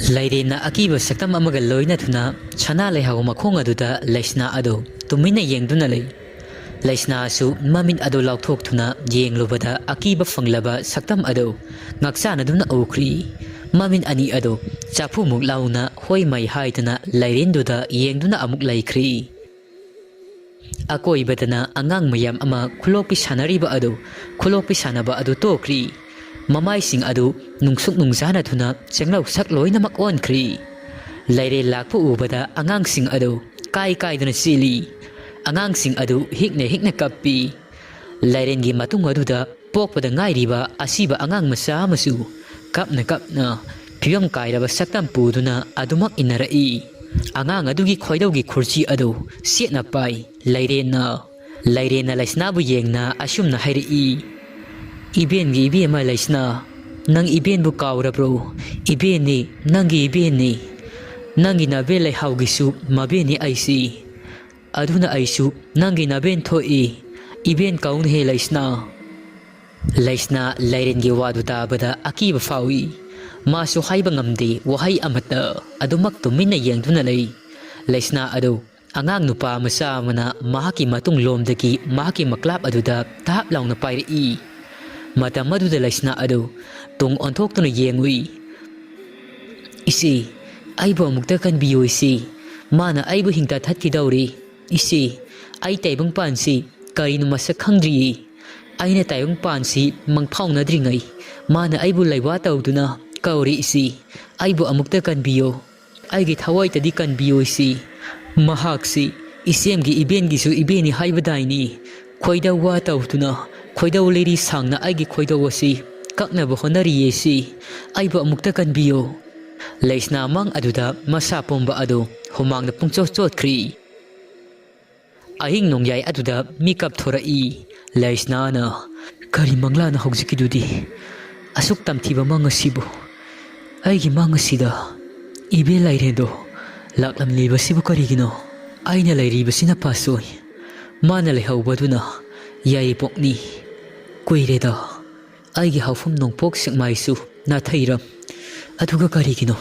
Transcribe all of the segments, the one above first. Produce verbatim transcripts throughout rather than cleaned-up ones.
ꯂꯥꯏꯔꯦꯟꯅ ꯑꯀꯤꯕ ꯁꯛꯇꯝ ꯑꯃꯒ ꯂꯣꯏꯅꯗꯨꯅ ꯁꯅꯥ ꯂꯩꯍꯥꯎ ꯃꯈꯣꯡ ꯑꯗꯨꯗ ꯂꯩꯁꯅꯥ ꯑꯗꯨ ꯇꯨꯃꯤꯟꯅ ꯌꯦꯡꯗꯨꯅ ꯂꯩ꯫ ꯂꯩꯁꯅꯥꯁꯨ ꯃꯃꯤꯠ ꯑꯗꯨ ꯂꯥꯎꯊꯣꯛꯇꯨꯅ ꯌꯦꯡꯂꯨꯕꯗ ꯑꯀꯤꯕ ꯐꯪꯂꯕ ꯁꯛꯇꯝ ꯑꯗꯨ ꯉꯥꯛꯆꯥꯅꯗꯨꯅ ꯎꯈ꯭ꯔꯤ꯫ ꯃꯃꯤꯠ ꯑꯅꯤ ꯑꯗꯨ ꯆꯥꯐꯨꯃꯨꯛ ꯂꯥꯎꯅ ꯍꯣꯏ ꯃꯩ ꯍꯥꯏꯗꯨꯅ ꯂꯥꯏꯔꯦꯟꯗꯨꯗ ꯌꯦꯡꯗꯨꯅ ꯑꯃꯨꯛ ꯂꯩꯈ꯭ꯔꯤ꯫ ꯑꯀꯣꯏꯕꯗꯅ ꯑꯉꯥꯡ ꯃꯌꯥꯝ ꯑꯃ ꯈꯨꯂꯣꯛꯄꯤ ꯁꯥꯟꯅꯔꯤꯕ ꯑꯗꯨ, ꯈꯨꯂꯣꯛꯄꯤ ꯁꯥꯟꯅꯕ ꯑꯗꯨ ꯇꯣꯛꯈ꯭ꯔꯤ꯫ ꯃꯃꯥꯏꯁꯤꯡ ꯑꯗꯨ ꯅꯨꯡꯁꯨꯛ ꯅꯨꯡꯖꯥꯅꯗꯨꯅ ꯆꯦꯡꯂꯧ ꯁꯛ ꯂꯣꯏꯅꯃꯛ ꯑꯣꯟꯈ꯭ꯔꯤ꯫ ꯂꯥꯏꯔꯦꯟ ꯂꯥꯛꯄ ꯎꯕꯗ ꯑꯉꯥꯡꯁꯤꯡ ꯑꯗꯨ ꯀꯥꯏ ꯀꯥꯏꯗꯨꯅ ꯆꯦꯜꯂꯤ꯫ ꯑꯉꯥꯡꯁꯤꯡ ꯑꯗꯨ ꯍꯤꯛꯅ ꯍꯤꯛꯅ ꯀꯞꯄꯤ꯫ ꯂꯥꯏꯔꯦꯟꯒꯤ ꯃꯇꯨꯡ ꯑꯗꯨꯗ ꯄꯣꯛꯄꯗ ꯉꯥꯏꯔꯤꯕ ꯑꯁꯤꯕ ꯑꯉꯥꯡ ꯃꯆꯥ ꯑꯃꯁꯨ ꯀꯞꯅ ꯀꯞꯅ ꯐꯤꯕꯝ ꯀꯥꯏꯔꯕ ꯁꯛꯇꯝ ꯄꯨꯗꯨꯅ ꯑꯗꯨꯃꯛ ꯏꯟꯅꯔꯛꯏ꯫ ꯑꯉꯥꯡ ꯑꯗꯨꯒꯤ ꯈꯣꯏꯗꯧꯒꯤ ꯈꯨꯔꯆꯤ ꯑꯗꯨ ꯆꯦꯠꯅ ꯄꯥꯏ꯫ ꯂꯥꯏꯔꯦꯟꯅ, ꯂꯥꯏꯔꯦꯟꯅ ꯂꯩꯁꯅꯥꯕꯨ ꯌꯦꯡꯅ ꯑꯁꯨꯝꯅ ꯍꯥꯏꯔꯛꯏ, "ꯏꯕꯦꯟꯒꯤ ꯏꯕꯦꯝꯃ ꯂꯩꯁꯅꯥ, ꯅꯪ ꯏꯕꯦꯟꯕꯨ ꯀꯥꯎꯔꯕ꯭ꯔꯣ? ꯏꯕꯦꯟꯅꯤ, ꯅꯪꯒꯤ ꯏꯕꯦꯟꯅꯤ꯫ ꯅꯪꯒꯤ ꯅꯕꯦꯟ ꯂꯩꯍꯥꯎꯒꯤꯁꯨ ꯃꯕꯦꯟꯅꯤ ꯑꯩꯁꯤ꯫ ꯑꯗꯨꯅ ꯑꯩꯁꯨ ꯅꯪꯒꯤ ꯅꯕꯦꯟ ꯊꯣꯛꯏ꯫ ꯏꯕꯦꯟ ꯀꯧꯅꯍꯦ ꯂꯩꯁꯅꯥ꯫" ꯂꯩꯁꯅꯥ ꯂꯥꯏꯔꯦꯟꯒꯤ ꯋꯥꯗꯨ ꯇꯥꯕꯗ ꯑꯀꯤꯕ ꯐꯥꯎꯏ꯫ ꯃꯥꯁꯨ ꯍꯥꯏꯕ ꯉꯝꯗꯦ, ꯋꯥꯍꯩ ꯑꯃꯠꯇ꯫ ꯑꯗꯨꯃꯛ ꯇꯨꯃꯤꯟꯅ ꯌꯦꯡꯗꯨꯅ ꯂꯩ꯫ ꯂꯩꯁꯅꯥ ꯑꯗꯨ ꯑꯉꯥꯡ ꯅꯨꯄꯥ ꯃꯆꯥ ꯑꯃꯅ ꯃꯍꯥꯛꯀꯤ ꯃꯇꯨꯡ ꯂꯣꯝꯗꯒꯤ ꯃꯍꯥꯛꯀꯤ ꯃꯀ꯭ꯂꯥꯞ ꯑꯗꯨꯗ ꯇꯥꯞ ꯂꯥꯎꯅ ꯄꯥꯏꯔꯛꯏ꯫ ꯃꯇꯝ ꯑꯗꯨꯗ ꯂꯩꯁꯅꯥ ꯑꯗꯨ ꯇꯨꯡ ꯑꯣꯟꯊꯣꯛꯇꯨꯅ ꯌꯦꯡꯉꯨꯏ꯫ "ꯏꯆꯦ, ꯑꯩꯕꯨ ꯑꯃꯨꯛꯇ ꯀꯟꯕꯤꯌꯨ ꯏꯆꯦ꯫ ꯃꯥꯅ ꯑꯩꯕꯨ ꯍꯤꯡꯇ ꯊꯠꯈꯤꯗꯧꯔꯤ꯫ ꯏꯆꯦ, ꯑꯩ ꯇꯥꯏꯕꯪ ꯄꯥꯟꯁꯤ ꯀꯔꯤꯅꯣ ꯃꯁꯛ ꯈꯪꯗ꯭ꯔꯤꯌꯦ꯫ ꯑꯩꯅ ꯇꯥꯏꯕꯪ ꯄꯥꯟꯁꯤ ꯃꯪꯐꯥꯎꯅꯗ꯭ꯔꯤꯉꯩ ꯃꯥꯅ ꯑꯩꯕꯨ ꯂꯩꯋꯥ ꯇꯧꯗꯨꯅ ꯀꯧꯔꯤ ꯏꯆꯦ꯫ ꯑꯩꯕꯨ ꯑꯃꯨꯛꯇ ꯀꯟꯕꯤꯌꯨ꯫ ꯑꯩꯒꯤ ꯊꯋꯥꯏꯇꯗꯤ ꯀꯟꯕꯤꯌꯨ ꯏꯆꯦ꯫ ꯃꯍꯥꯛꯁꯤ ꯏꯆꯦꯝꯒꯤ ꯏꯕꯦꯟꯒꯤꯁꯨ ꯏꯕꯦꯟꯅꯤ ꯍꯥꯏꯕꯗꯥꯏꯅꯤ꯫ ꯈꯣꯏꯗꯧ ꯋꯥ ꯇꯧꯗꯨꯅ ꯈꯣꯏꯗꯧ ꯂꯤꯔꯤ ꯁꯥꯡꯅ ꯑꯩꯒꯤ ꯈꯣꯏꯗꯧ ꯑꯁꯤ ꯀꯛꯅꯕ ꯍꯣꯠꯅꯔꯤꯌꯦ ꯏꯆꯦ꯫ ꯑꯩꯕꯨ ꯑꯃꯨꯛꯇ ꯀꯟꯕꯤꯌꯨ꯫" ꯂꯩꯁꯅꯥ ꯃꯪ ꯑꯗꯨꯗ ꯃꯁꯥ ꯄꯨꯝꯕ ꯑꯗꯨ ꯍꯨꯃꯥꯡꯅ ꯄꯨꯡꯆꯣꯠ ꯆꯣꯠꯈ꯭ꯔꯤ꯫ ꯑꯍꯤꯡ ꯅꯣꯡꯌꯥꯏ ꯑꯗꯨꯗ ꯃꯤꯀꯞ ꯊꯣꯔꯛꯏ꯫ ꯂꯩꯁꯅꯥꯅ, "ꯀꯔꯤ ꯃꯪꯂꯥꯅ ꯍꯧꯖꯤꯛꯀꯤꯗꯨꯗꯤ? ꯑꯁꯨꯛ ꯇꯝꯊꯤꯕ ꯃꯪ ꯑꯁꯤꯕꯨ, ꯑꯩꯒꯤ ꯃꯪ ꯑꯁꯤꯗ ꯏꯕꯦꯟ ꯂꯥꯏꯔꯦꯟꯗꯣ ꯂꯥꯛꯂꯝꯂꯤꯕꯁꯤꯕꯨ ꯀꯔꯤꯒꯤꯅꯣ? ꯑꯩꯅ ꯂꯩꯔꯤꯕꯁꯤꯅ ꯄꯥꯠꯁꯣꯏ, ꯃꯥꯅ ꯂꯩꯍꯧꯕꯗꯨꯅ ꯌꯥꯏꯔꯤꯄꯣꯛꯅꯤ꯫ ꯀꯨꯏꯔꯦꯗ, ꯑꯩꯒꯤ ꯍꯧꯐꯝ ꯅꯣꯡꯄꯣꯛ ꯁꯦꯛꯃꯥꯏꯁꯨ ꯅꯥꯊꯩꯔꯝ꯫ ꯑꯗꯨꯒ ꯀꯔꯤꯒꯤꯅꯣ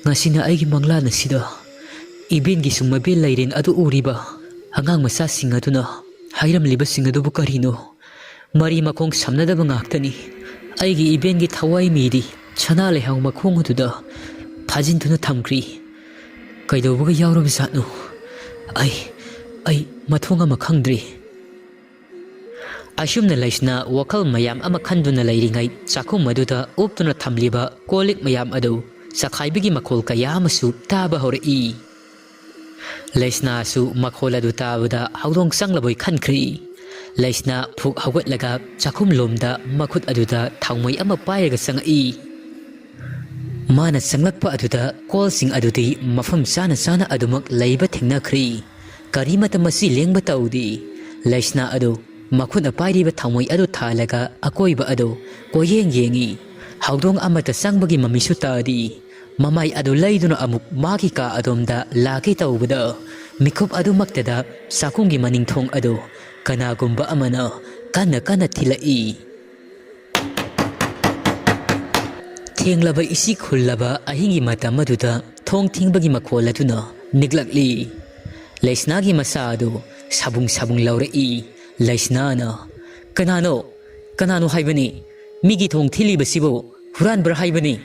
ꯉꯁꯤꯅ ꯑꯩꯒꯤ ꯃꯪꯂꯥꯟ ꯑꯁꯤꯗ ꯏꯕꯦꯟꯒꯤ ꯁꯨꯡꯃꯕꯦꯟ ꯂꯩꯔꯦꯟ ꯑꯗꯨ ꯎꯔꯤꯕ ꯑꯉꯥꯡ ꯃꯆꯥꯁꯤꯡ ꯑꯗꯨꯅ ꯍꯥꯏꯔꯝꯂꯤꯕꯁꯤꯡ ꯑꯗꯨꯕꯨ ꯀꯔꯤꯅꯣ? ꯃꯔꯤ ꯃꯈꯣꯡ ꯁꯝꯅꯗꯕ ꯉꯥꯛꯇꯅꯤ꯫ ꯑꯩꯒꯤ ꯏꯕꯦꯟꯒꯤ ꯊꯋꯥꯏ ꯃꯤꯗꯤ ꯁꯅꯥ ꯂꯩꯍꯥꯎ ꯃꯈꯣꯡ ꯑꯗꯨꯗ ꯐꯥꯖꯤꯟꯗꯨꯅ ꯊꯝꯈ꯭ꯔꯤ꯫ ꯀꯩꯗꯧꯕꯒ ꯌꯥꯎꯔꯕꯖꯥꯠꯅꯣ? ꯑꯩ, ꯑꯩ ꯃꯊꯣꯡ ꯑꯃ ꯈꯪꯗ꯭ꯔꯦ꯫ ꯑꯁꯨꯝꯅ ꯂꯩꯁꯅꯥ ꯋꯥꯈꯜ ꯃꯌꯥꯝ ꯑꯃ ꯈꯟꯗꯨꯅ ꯂꯩꯔꯤꯉꯩ, ꯆꯥꯛꯈꯨꯝ ꯑꯗꯨꯗ ꯎꯞꯇꯨꯅ ꯊꯝꯂꯤꯕ ꯀꯣꯜ ꯂꯤꯛ ꯃꯌꯥꯝ ꯑꯗꯨ ꯆꯈꯥꯏꯕꯒꯤ ꯃꯈꯣꯜ ꯀꯌꯥ ꯑꯃꯁꯨ ꯇꯥꯕ ꯍꯧꯔꯛꯏ꯫ ꯂꯩꯁꯅꯥꯁꯨ ꯃꯈꯣꯜ ꯑꯗꯨ ꯇꯥꯕꯗ ꯍꯧꯗꯣꯡ ꯆꯪꯂꯕꯣꯏ ꯈꯟꯈ꯭ꯔꯤ꯫ ꯂꯩꯁꯅꯥ ꯐꯨꯛ ꯍꯧꯒꯠꯂꯒ ꯆꯥꯛꯈꯨꯝ ꯂꯣꯝꯗ ꯃꯈꯨꯠ ꯑꯗꯨꯗ ꯊꯥꯎꯃꯩ ꯑꯃ ꯄꯥꯏꯔꯒ ꯆꯪꯉꯛꯏ꯫ ꯃꯥꯅ ꯆꯪꯂꯛꯄ ꯑꯗꯨꯗ ꯀꯣꯜꯁꯤꯡ ꯑꯗꯨꯗꯤ ꯃꯐꯝ ꯆꯥꯅ ꯆꯥꯅ ꯑꯗꯨꯃꯛ ꯂꯩꯕ ꯊꯦꯡꯅꯈ꯭ꯔꯤ꯫ ꯀꯔꯤꯃꯠꯇ ꯃꯁꯤ ꯂꯦꯡꯕ ꯇꯧꯗꯦ꯫ ꯂꯩꯁꯅꯥ ꯑꯗꯨ ꯃꯈꯨꯠꯅ ꯄꯥꯏꯔꯤꯕ ꯊꯥꯎꯃꯩ ꯑꯗꯨ ꯊꯥꯜꯂꯒ ꯑꯀꯣꯏꯕ ꯑꯗꯨ ꯀꯣꯏꯌꯦꯡ ꯌꯦꯡꯉꯤ꯫ ꯍꯧꯗꯣꯡ ꯑꯃꯠꯇ ꯆꯪꯕꯒꯤ ꯃꯃꯤꯁꯨ ꯇꯥꯗꯦ꯫ ꯃꯃꯥꯏ ꯑꯗꯨ ꯂꯩꯗꯨꯅ ꯑꯃꯨꯛ ꯃꯥꯒꯤ ꯀꯥ ꯑꯗꯣꯝꯗ ꯂꯥꯛꯀꯦ ꯇꯧꯕꯗ, ꯃꯤꯀꯨꯞ ꯑꯗꯨꯃꯛꯇꯗ ꯆꯥꯛꯈꯨꯝꯒꯤ ꯃꯅꯤꯡ ꯊꯣꯡ ꯑꯗꯨ ꯀꯅꯥꯒꯨꯝꯕ ꯑꯃꯅ ꯀꯟꯅ ꯀꯟꯅ ꯊꯤꯜꯂꯛꯏ꯫ ꯊꯦꯡꯂꯕ ꯏꯁꯤꯛ ꯍꯨꯜꯂꯕ ꯑꯍꯤꯡꯒꯤ ꯃꯇꯝ ꯑꯗꯨꯗ ꯊꯣꯡ ꯊꯤꯡꯕꯒꯤ ꯃꯈꯣꯜ ꯑꯗꯨꯅ ꯅꯤꯛꯂꯛꯂꯤ꯫ ꯂꯩꯁꯅꯥꯒꯤ ꯃꯁꯥ ꯑꯗꯨ ꯁꯥꯕꯨꯡ ꯁꯥꯕꯨꯡ ꯂꯥꯎꯔꯛꯏ꯫ ꯂꯩꯁꯅꯥꯅ, "ꯀꯅꯥꯅꯣ? ꯀꯅꯥꯅꯣ ꯍꯥꯏꯕꯅꯤ? ꯃꯤꯒꯤ ꯊꯣꯡ ꯊꯤꯜꯂꯤꯕꯁꯤꯕꯨ ꯍꯨꯔꯥꯟꯕ꯭ꯔꯥ ꯍꯥꯏꯕꯅꯤ?"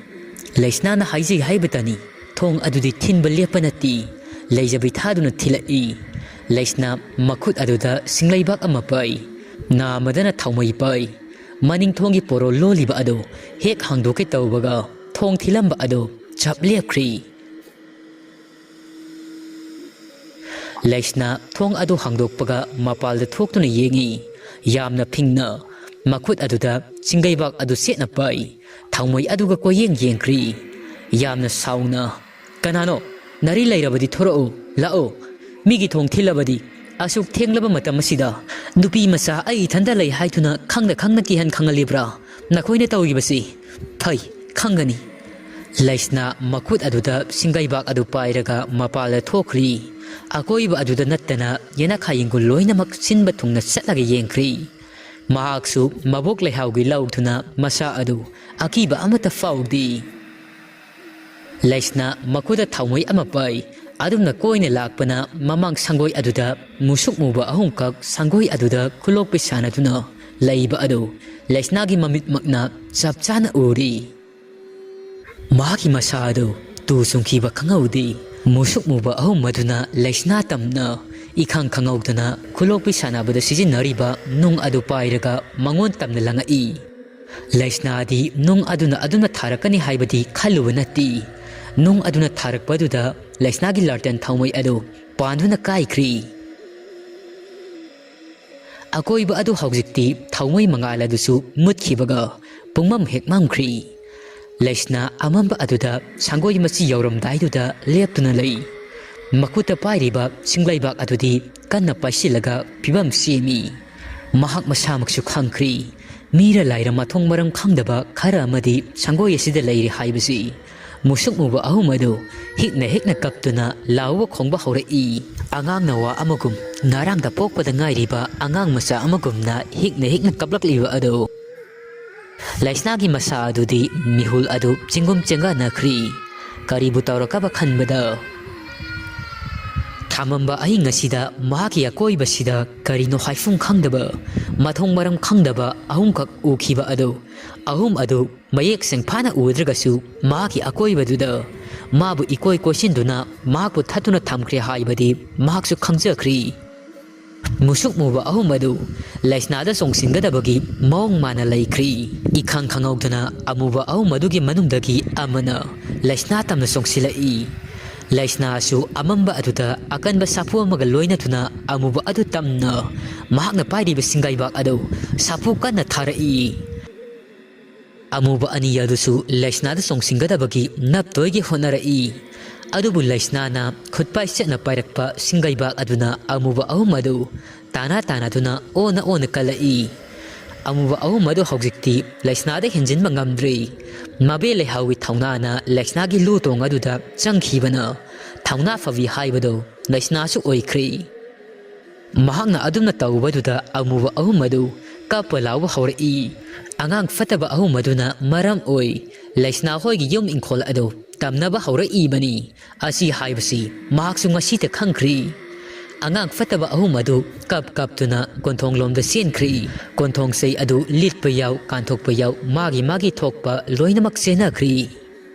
ꯂꯩꯁꯅꯥꯅ ꯍꯥꯏꯖꯩ ꯍꯥꯏꯕꯇꯅꯤ, ꯊꯣꯡ ꯑꯗꯨꯗꯤ ꯊꯤꯟꯕ ꯂꯦꯞꯄ ꯅꯠꯇꯦ꯫ ꯂꯩꯖꯕꯤ ꯊꯥꯗꯨꯅ ꯊꯤꯜꯂꯛꯏ꯫ ꯂꯩꯁꯅꯥ ꯃꯈꯨꯠ ꯑꯗꯨꯗ ꯁꯤꯡꯂꯩꯕꯥꯛ ꯑꯃ ꯄꯥꯏ, ꯅꯥꯃꯗꯅ ꯊꯥꯎꯃꯩ ꯄꯥꯏ꯫ ꯃꯅꯤꯡ ꯊꯣꯡꯒꯤ ꯄꯣꯔꯣꯜ ꯂꯣꯜꯂꯤꯕ ꯑꯗꯨ ꯍꯦꯛ ꯍꯥꯡꯗꯣꯛꯀꯦ ꯇꯧꯕꯒ, ꯊꯣꯡ ꯊꯤꯜꯂꯝꯕ ꯑꯗꯨ ꯆꯞ ꯂꯦꯞꯈ꯭ꯔꯤ꯫ ꯂꯩꯁꯅꯥ ꯊꯣꯡ ꯑꯗꯨ ꯍꯥꯡꯗꯣꯛꯄꯒ ꯃꯄꯥꯜꯗ ꯊꯣꯛꯇꯨꯅ ꯌꯦꯡꯉꯤ꯫ ꯌꯥꯝꯅ ꯐꯤꯡꯅ ꯃꯈꯨꯠ ꯑꯗꯨꯗ ꯆꯤꯡꯒꯩꯕꯥꯛ ꯑꯗꯨ ꯆꯦꯠꯅ ꯄꯥꯏ꯫ ꯊꯥꯎꯃꯩ ꯑꯗꯨꯒ ꯀꯣꯏꯌꯦꯡ ꯌꯦꯡꯈ꯭ꯔꯤ꯫ ꯌꯥꯝꯅ ꯁꯥꯎꯅ, "ꯀꯅꯥꯅꯣ? ꯅꯔꯤ ꯂꯩꯔꯕꯗꯤ ꯊꯣꯔꯛꯎ, ꯂꯥꯛꯎ꯫ ꯃꯤꯒꯤ ꯊꯣꯡ ꯊꯤꯜꯂꯕꯗꯤ ꯑꯁꯨꯛ ꯊꯦꯡꯂꯕ ꯃꯇꯝ ꯑꯁꯤꯗ ꯅꯨꯄꯤ ꯃꯆꯥ ꯑꯩ ꯏꯊꯟꯇ ꯂꯩ ꯍꯥꯏꯗꯨꯅ ꯈꯪꯅ ꯈꯪꯅ ꯀꯤꯍꯟ ꯈꯪꯍꯜꯂꯤꯕ꯭ꯔꯥ? ꯅꯈꯣꯏꯅ ꯇꯧꯔꯤꯕꯁꯤ ꯐꯩ, ꯈꯪꯒꯅꯤ꯫" ꯂꯩꯁꯅꯥ ꯃꯈꯨꯠ ꯑꯗꯨꯗ ꯁꯤꯡꯒꯩꯕꯥꯛ ꯑꯗꯨ ꯄꯥꯏꯔꯒ ꯃꯄꯥꯜꯗ ꯊꯣꯛꯈ꯭ꯔꯤ꯫ ꯑꯀꯣꯏꯕ ꯑꯗꯨꯗ ꯅꯠꯇꯅ ꯌꯦꯅꯈꯥ ꯌꯦꯡꯒꯨꯜ ꯂꯣꯏꯅꯃꯛ ꯁꯤꯟꯕ ꯊꯨꯡꯅ ꯆꯠꯂꯒ ꯌꯦꯡꯈ꯭ꯔꯤ꯫ ꯃꯍꯥꯛꯁꯨ ꯃꯕꯣꯛ ꯂꯩꯍꯥꯎꯒꯤ ꯂꯧꯗꯨꯅ ꯃꯁꯥ ꯑꯗꯨ ꯑꯀꯤꯕ ꯑꯃꯠꯇ ꯐꯥꯎꯗꯦ꯫ ꯂꯩꯁꯅꯥ ꯃꯈꯨꯠꯇ ꯊꯥꯎꯃꯩ ꯑꯃ ꯄꯥꯏ꯫ ꯑꯗꯨꯝꯅ ꯀꯣꯏꯅ ꯂꯥꯛꯄꯅ ꯃꯃꯥꯡ ꯁꯪꯒꯣꯏ ꯑꯗꯨꯗ ꯃꯨꯁꯨꯛ ꯃꯨꯕ ꯑꯍꯨꯝꯈꯛ ꯁꯪꯒꯣꯏ ꯑꯗꯨꯗ ꯈꯨꯂꯣꯛꯄꯤ ꯁꯥꯟꯅꯗꯨꯅ ꯂꯩꯕ ꯑꯗꯨ ꯂꯩꯁꯅꯥꯒꯤ ꯃꯃꯤꯠꯃꯛꯅ ꯆꯞ ꯆꯥꯅ ꯎꯔꯤ꯫ ꯃꯍꯥꯛꯀꯤ ꯃꯁꯥ ꯑꯗꯨ ꯇꯨ ꯆꯨꯡꯈꯤꯕ ꯈꯪꯍꯧꯗꯦ꯫ ꯃꯨꯁꯨꯛ ꯃꯨꯕ ꯑꯍꯨꯝ ꯑꯗꯨꯅ ꯂꯩꯁꯅꯥ ꯇꯝꯅ ꯏꯈꯪ ꯈꯪꯍꯧꯗꯅ ꯈꯨꯂꯣꯛꯄꯤ ꯁꯥꯟꯅꯕꯗ ꯁꯤꯖꯤꯟꯅꯔꯤꯕ ꯅꯨꯡ ꯑꯗꯨ ꯄꯥꯏꯔꯒ ꯃꯉꯣꯟ ꯇꯝꯅ ꯂꯪꯉꯛꯏ꯫ ꯂꯩꯁꯅꯥꯗꯤ ꯅꯨꯡ ꯑꯗꯨꯅ ꯑꯗꯨꯝꯅ ꯊꯥꯔꯛꯀꯅꯤ ꯍꯥꯏꯕꯗꯤ ꯈꯜꯂꯨꯕ ꯅꯠꯇꯦ꯫ ꯅꯨꯡ ꯑꯗꯨꯅ ꯊꯥꯔꯛꯄꯗꯨꯗ ꯂꯩꯁꯅꯥꯒꯤ ꯂꯥꯔꯇꯦꯟ ꯊꯥꯎꯃꯩ ꯑꯗꯨ ꯄꯥꯟꯗꯨꯅ ꯀꯥꯏꯈ꯭ꯔꯤ꯫ ꯑꯀꯣꯏꯕ ꯑꯗꯨ ꯍꯧꯖꯤꯛꯇꯤ ꯊꯥꯎꯃꯩ ꯃꯉꯥꯜ ꯑꯗꯨꯁꯨ ꯃꯨꯠꯈꯤꯕꯒ ꯄꯨꯡꯃꯝ ꯍꯦꯛ ꯃꯝꯈ꯭ꯔꯤ꯫ ꯂꯩꯁꯅꯥ ꯑꯃꯝꯕ ꯑꯗꯨꯗ ꯁꯪꯒꯣꯏ ꯃꯆꯤ ꯌꯧꯔꯝꯗꯥꯏꯗꯨꯗ ꯂꯦꯞꯇꯨꯅ ꯂꯩ꯫ ꯃꯈꯨꯠꯇ ꯄꯥꯏꯔꯤꯕ ꯁꯤꯡꯂꯩꯕꯥꯛ ꯑꯗꯨꯗꯤ ꯀꯟꯅ ꯄꯥꯏꯁꯤꯜꯂꯒ ꯐꯤꯕꯝ ꯁꯦꯝꯃꯤ꯫ ꯃꯍꯥꯛ ꯃꯁꯥꯃꯛꯁꯨ ꯈꯪꯈ꯭ꯔꯤ, ꯃꯤꯔ ꯂꯥꯏꯔ ꯃꯊꯣꯡ ꯃꯔꯝ ꯈꯪꯗꯕ ꯈꯔ ꯑꯃꯗꯤ ꯁꯪꯒꯣꯏ ꯑꯁꯤꯗ ꯂꯩꯔꯤ ꯍꯥꯏꯕꯁꯤ꯫ ꯃꯨꯁꯨꯛ ꯃꯨꯕ ꯑꯍꯨꯝ ꯑꯗꯨ ꯍꯤꯛꯅ ꯍꯤꯛꯅ ꯀꯞꯇꯨꯅ ꯂꯥꯎꯕ ꯈꯣꯡꯕ ꯍꯧꯔꯛꯏ꯫ ꯑꯉꯥꯡ ꯅꯋꯥ ꯑꯃꯒꯨꯝ, ꯅꯔꯥꯡꯗ ꯄꯣꯛꯄꯗ ꯉꯥꯏꯔꯤꯕ ꯑꯉꯥꯡ ꯃꯆꯥ ꯑꯃꯒꯨꯝꯅ ꯍꯤꯛꯅ ꯍꯤꯛꯅ ꯀꯞꯂꯛꯂꯤꯕ ꯑꯗꯨ꯫ ꯂꯩꯁꯅꯥꯒꯤ ꯃꯁꯥ ꯑꯗꯨꯗꯤ ꯃꯤꯍꯨꯜ ꯑꯗꯨ ꯆꯤꯡꯒꯨꯝ ꯆꯦꯡꯒꯥꯅꯈ꯭ꯔꯤ꯫ ꯀꯔꯤꯕꯨ ꯇꯧꯔꯛꯀꯕ ꯈꯟꯕꯗ ꯊꯥꯃꯝꯕ ꯑꯍꯤꯡ ꯑꯁꯤꯗ ꯃꯍꯥꯛꯀꯤ ꯑꯀꯣꯏꯕꯁꯤꯗ ꯀꯔꯤꯅꯣ ꯍꯥꯏꯐꯝ ꯈꯪꯗꯕ, ꯃꯊꯣꯡ ꯃꯔꯝ ꯈꯪꯗꯕ ꯑꯍꯨꯝꯈꯛ ꯎꯈꯤꯕ ꯑꯗꯨ, ꯑꯍꯨꯝ ꯑꯗꯨ ꯃꯌꯦꯛ ꯁꯦꯡꯐꯥꯅ ꯎꯗ꯭ꯔꯒꯁꯨ ꯃꯍꯥꯛꯀꯤ ꯑꯀꯣꯏꯕꯗꯨꯗ ꯃꯥꯕꯨ ꯏꯀꯣꯏ ꯀꯣꯏꯁꯤꯟꯗꯨꯅ ꯃꯍꯥꯛꯄꯨ ꯊꯠꯇꯨꯅ ꯊꯝꯈ꯭ꯔꯦ ꯍꯥꯏꯕꯗꯤ ꯃꯍꯥꯛꯁꯨ ꯈꯪꯖꯈ꯭ꯔꯤ꯫ ꯃꯨꯁꯨꯛ ꯃꯨꯕ ꯑꯍꯨꯝ ꯑꯗꯨ ꯂꯩꯁꯅꯥꯗ ꯆꯣꯡꯁꯤꯟꯒꯗꯕꯒꯤ ꯃꯑꯣꯡ ꯃꯥꯅ ꯂꯩꯈ꯭ꯔꯤ꯫ ꯏꯈꯪ ꯈꯪꯍꯧꯗꯅ ꯑꯃꯨꯕ ꯑꯍꯨꯝ ꯑꯗꯨꯒꯤ ꯃꯅꯨꯡꯗꯒꯤ ꯑꯃꯅ ꯂꯩꯁꯅꯥ ꯇꯝꯅ ꯆꯣꯡꯁꯤꯜꯂꯛꯏ꯫ ꯂꯩꯁꯅꯥꯁꯨ ꯑꯃꯝꯕ ꯑꯗꯨꯗ ꯑꯀꯟꯕ ꯁꯥꯐꯨ ꯑꯃꯒ ꯂꯣꯏꯅꯗꯨꯅ ꯑꯃꯨꯕ ꯑꯗꯨ ꯇꯝꯅ ꯃꯍꯥꯛꯅ ꯄꯥꯏꯔꯤꯕ ꯁꯤꯡꯒꯩꯕꯥꯛ ꯑꯗꯨ ꯁꯥꯐꯨ ꯀꯟꯅ ꯊꯥꯔꯛꯏ꯫ ꯑꯃꯨꯕ ꯑꯅꯤ ꯑꯗꯨꯁꯨ ꯂꯩꯁꯅꯥꯗ ꯆꯣꯡꯁꯤꯟꯒꯗꯕꯒꯤ ꯅꯞꯇꯣꯏꯒꯤ ꯍꯣꯠꯅꯔꯛꯏ꯫ ꯑꯗꯨꯕꯨ ꯂꯩꯁꯅꯥꯅ ꯈꯨꯠꯄꯥꯏ ꯆꯠꯅ ꯄꯥꯏꯔꯛꯄ ꯁꯤꯡꯒꯩꯕꯥꯛ ꯑꯗꯨꯅ ꯑꯃꯨꯕ ꯑꯍꯨꯝ ꯑꯗꯨ ꯇꯥꯅ ꯇꯥꯅꯗꯨꯅ ꯑꯣꯟꯅ ꯑꯣꯟꯅ ꯀꯜꯂꯛꯏ꯫ ꯑꯃꯨꯕ ꯑꯍꯨꯝ ꯑꯗꯨ ꯍꯧꯖꯤꯛꯇꯤ ꯂꯩꯁꯅꯥꯗ ꯍꯦꯟꯖꯤꯟꯕ ꯉꯝꯗ꯭ꯔꯦ꯫ ꯃꯕꯦ ꯂꯩꯍꯥꯎꯒꯤ ꯊꯧꯅꯥꯅ ꯂꯩꯁꯅꯥꯒꯤ ꯂꯨ ꯇꯣꯡ ꯑꯗꯨꯗ ꯆꯪꯈꯤꯕꯅ ꯊꯧꯅꯥ ꯐꯕꯤ ꯍꯥꯏꯕꯗꯨ ꯂꯩꯁꯅꯥꯁꯨ ꯑꯣꯏꯈ꯭ꯔꯦ꯫ ꯃꯍꯥꯛꯅ ꯑꯗꯨꯝꯅ ꯇꯧꯕꯗꯨꯗ ꯑꯃꯨꯕ ꯑꯍꯨꯝ ꯑꯗꯨ ꯀꯞꯄ ꯂꯥꯎꯕ ꯍꯧꯔꯛꯏ꯫ ꯑꯉꯥꯡ ꯐꯠꯇꯕ ꯑꯍꯨꯝ ꯑꯗꯨꯅ ꯃꯔꯝ ꯑꯣꯏ ꯂꯩꯁꯅꯥ ꯍꯣꯏꯒꯤ ꯌꯨꯝ ꯏꯪꯈꯣꯜ ꯑꯗꯨ ꯇꯝꯅꯕ ꯍꯧꯔꯛꯏꯕꯅꯤ꯫ ꯑꯁꯤ ꯍꯥꯏꯕꯁꯤ ꯃꯍꯥꯛꯁꯨ ꯉꯁꯤꯇ ꯈꯪꯈ꯭ꯔꯤ꯫ ꯑꯉꯥꯡ ꯐꯠꯇꯕ ꯑꯍꯨꯝ ꯑꯗꯨ ꯀꯞ ꯀꯞꯇꯨꯅ ꯀꯣꯟꯊꯣꯡꯂꯣꯝꯗ ꯆꯦꯟꯈ꯭ꯔꯤ꯫ ꯀꯣꯟꯊꯣꯡ ꯆꯩ ꯑꯗꯨ ꯂꯤꯠꯄ ꯌꯥꯎ, ꯀꯥꯟꯊꯣꯛꯄ ꯌꯥꯎ, ꯃꯥꯒꯤ ꯃꯥꯒꯤ ꯊꯣꯛꯄ ꯂꯣꯏꯅꯃꯛ ꯆꯦꯟꯅꯈ꯭ꯔꯤ꯫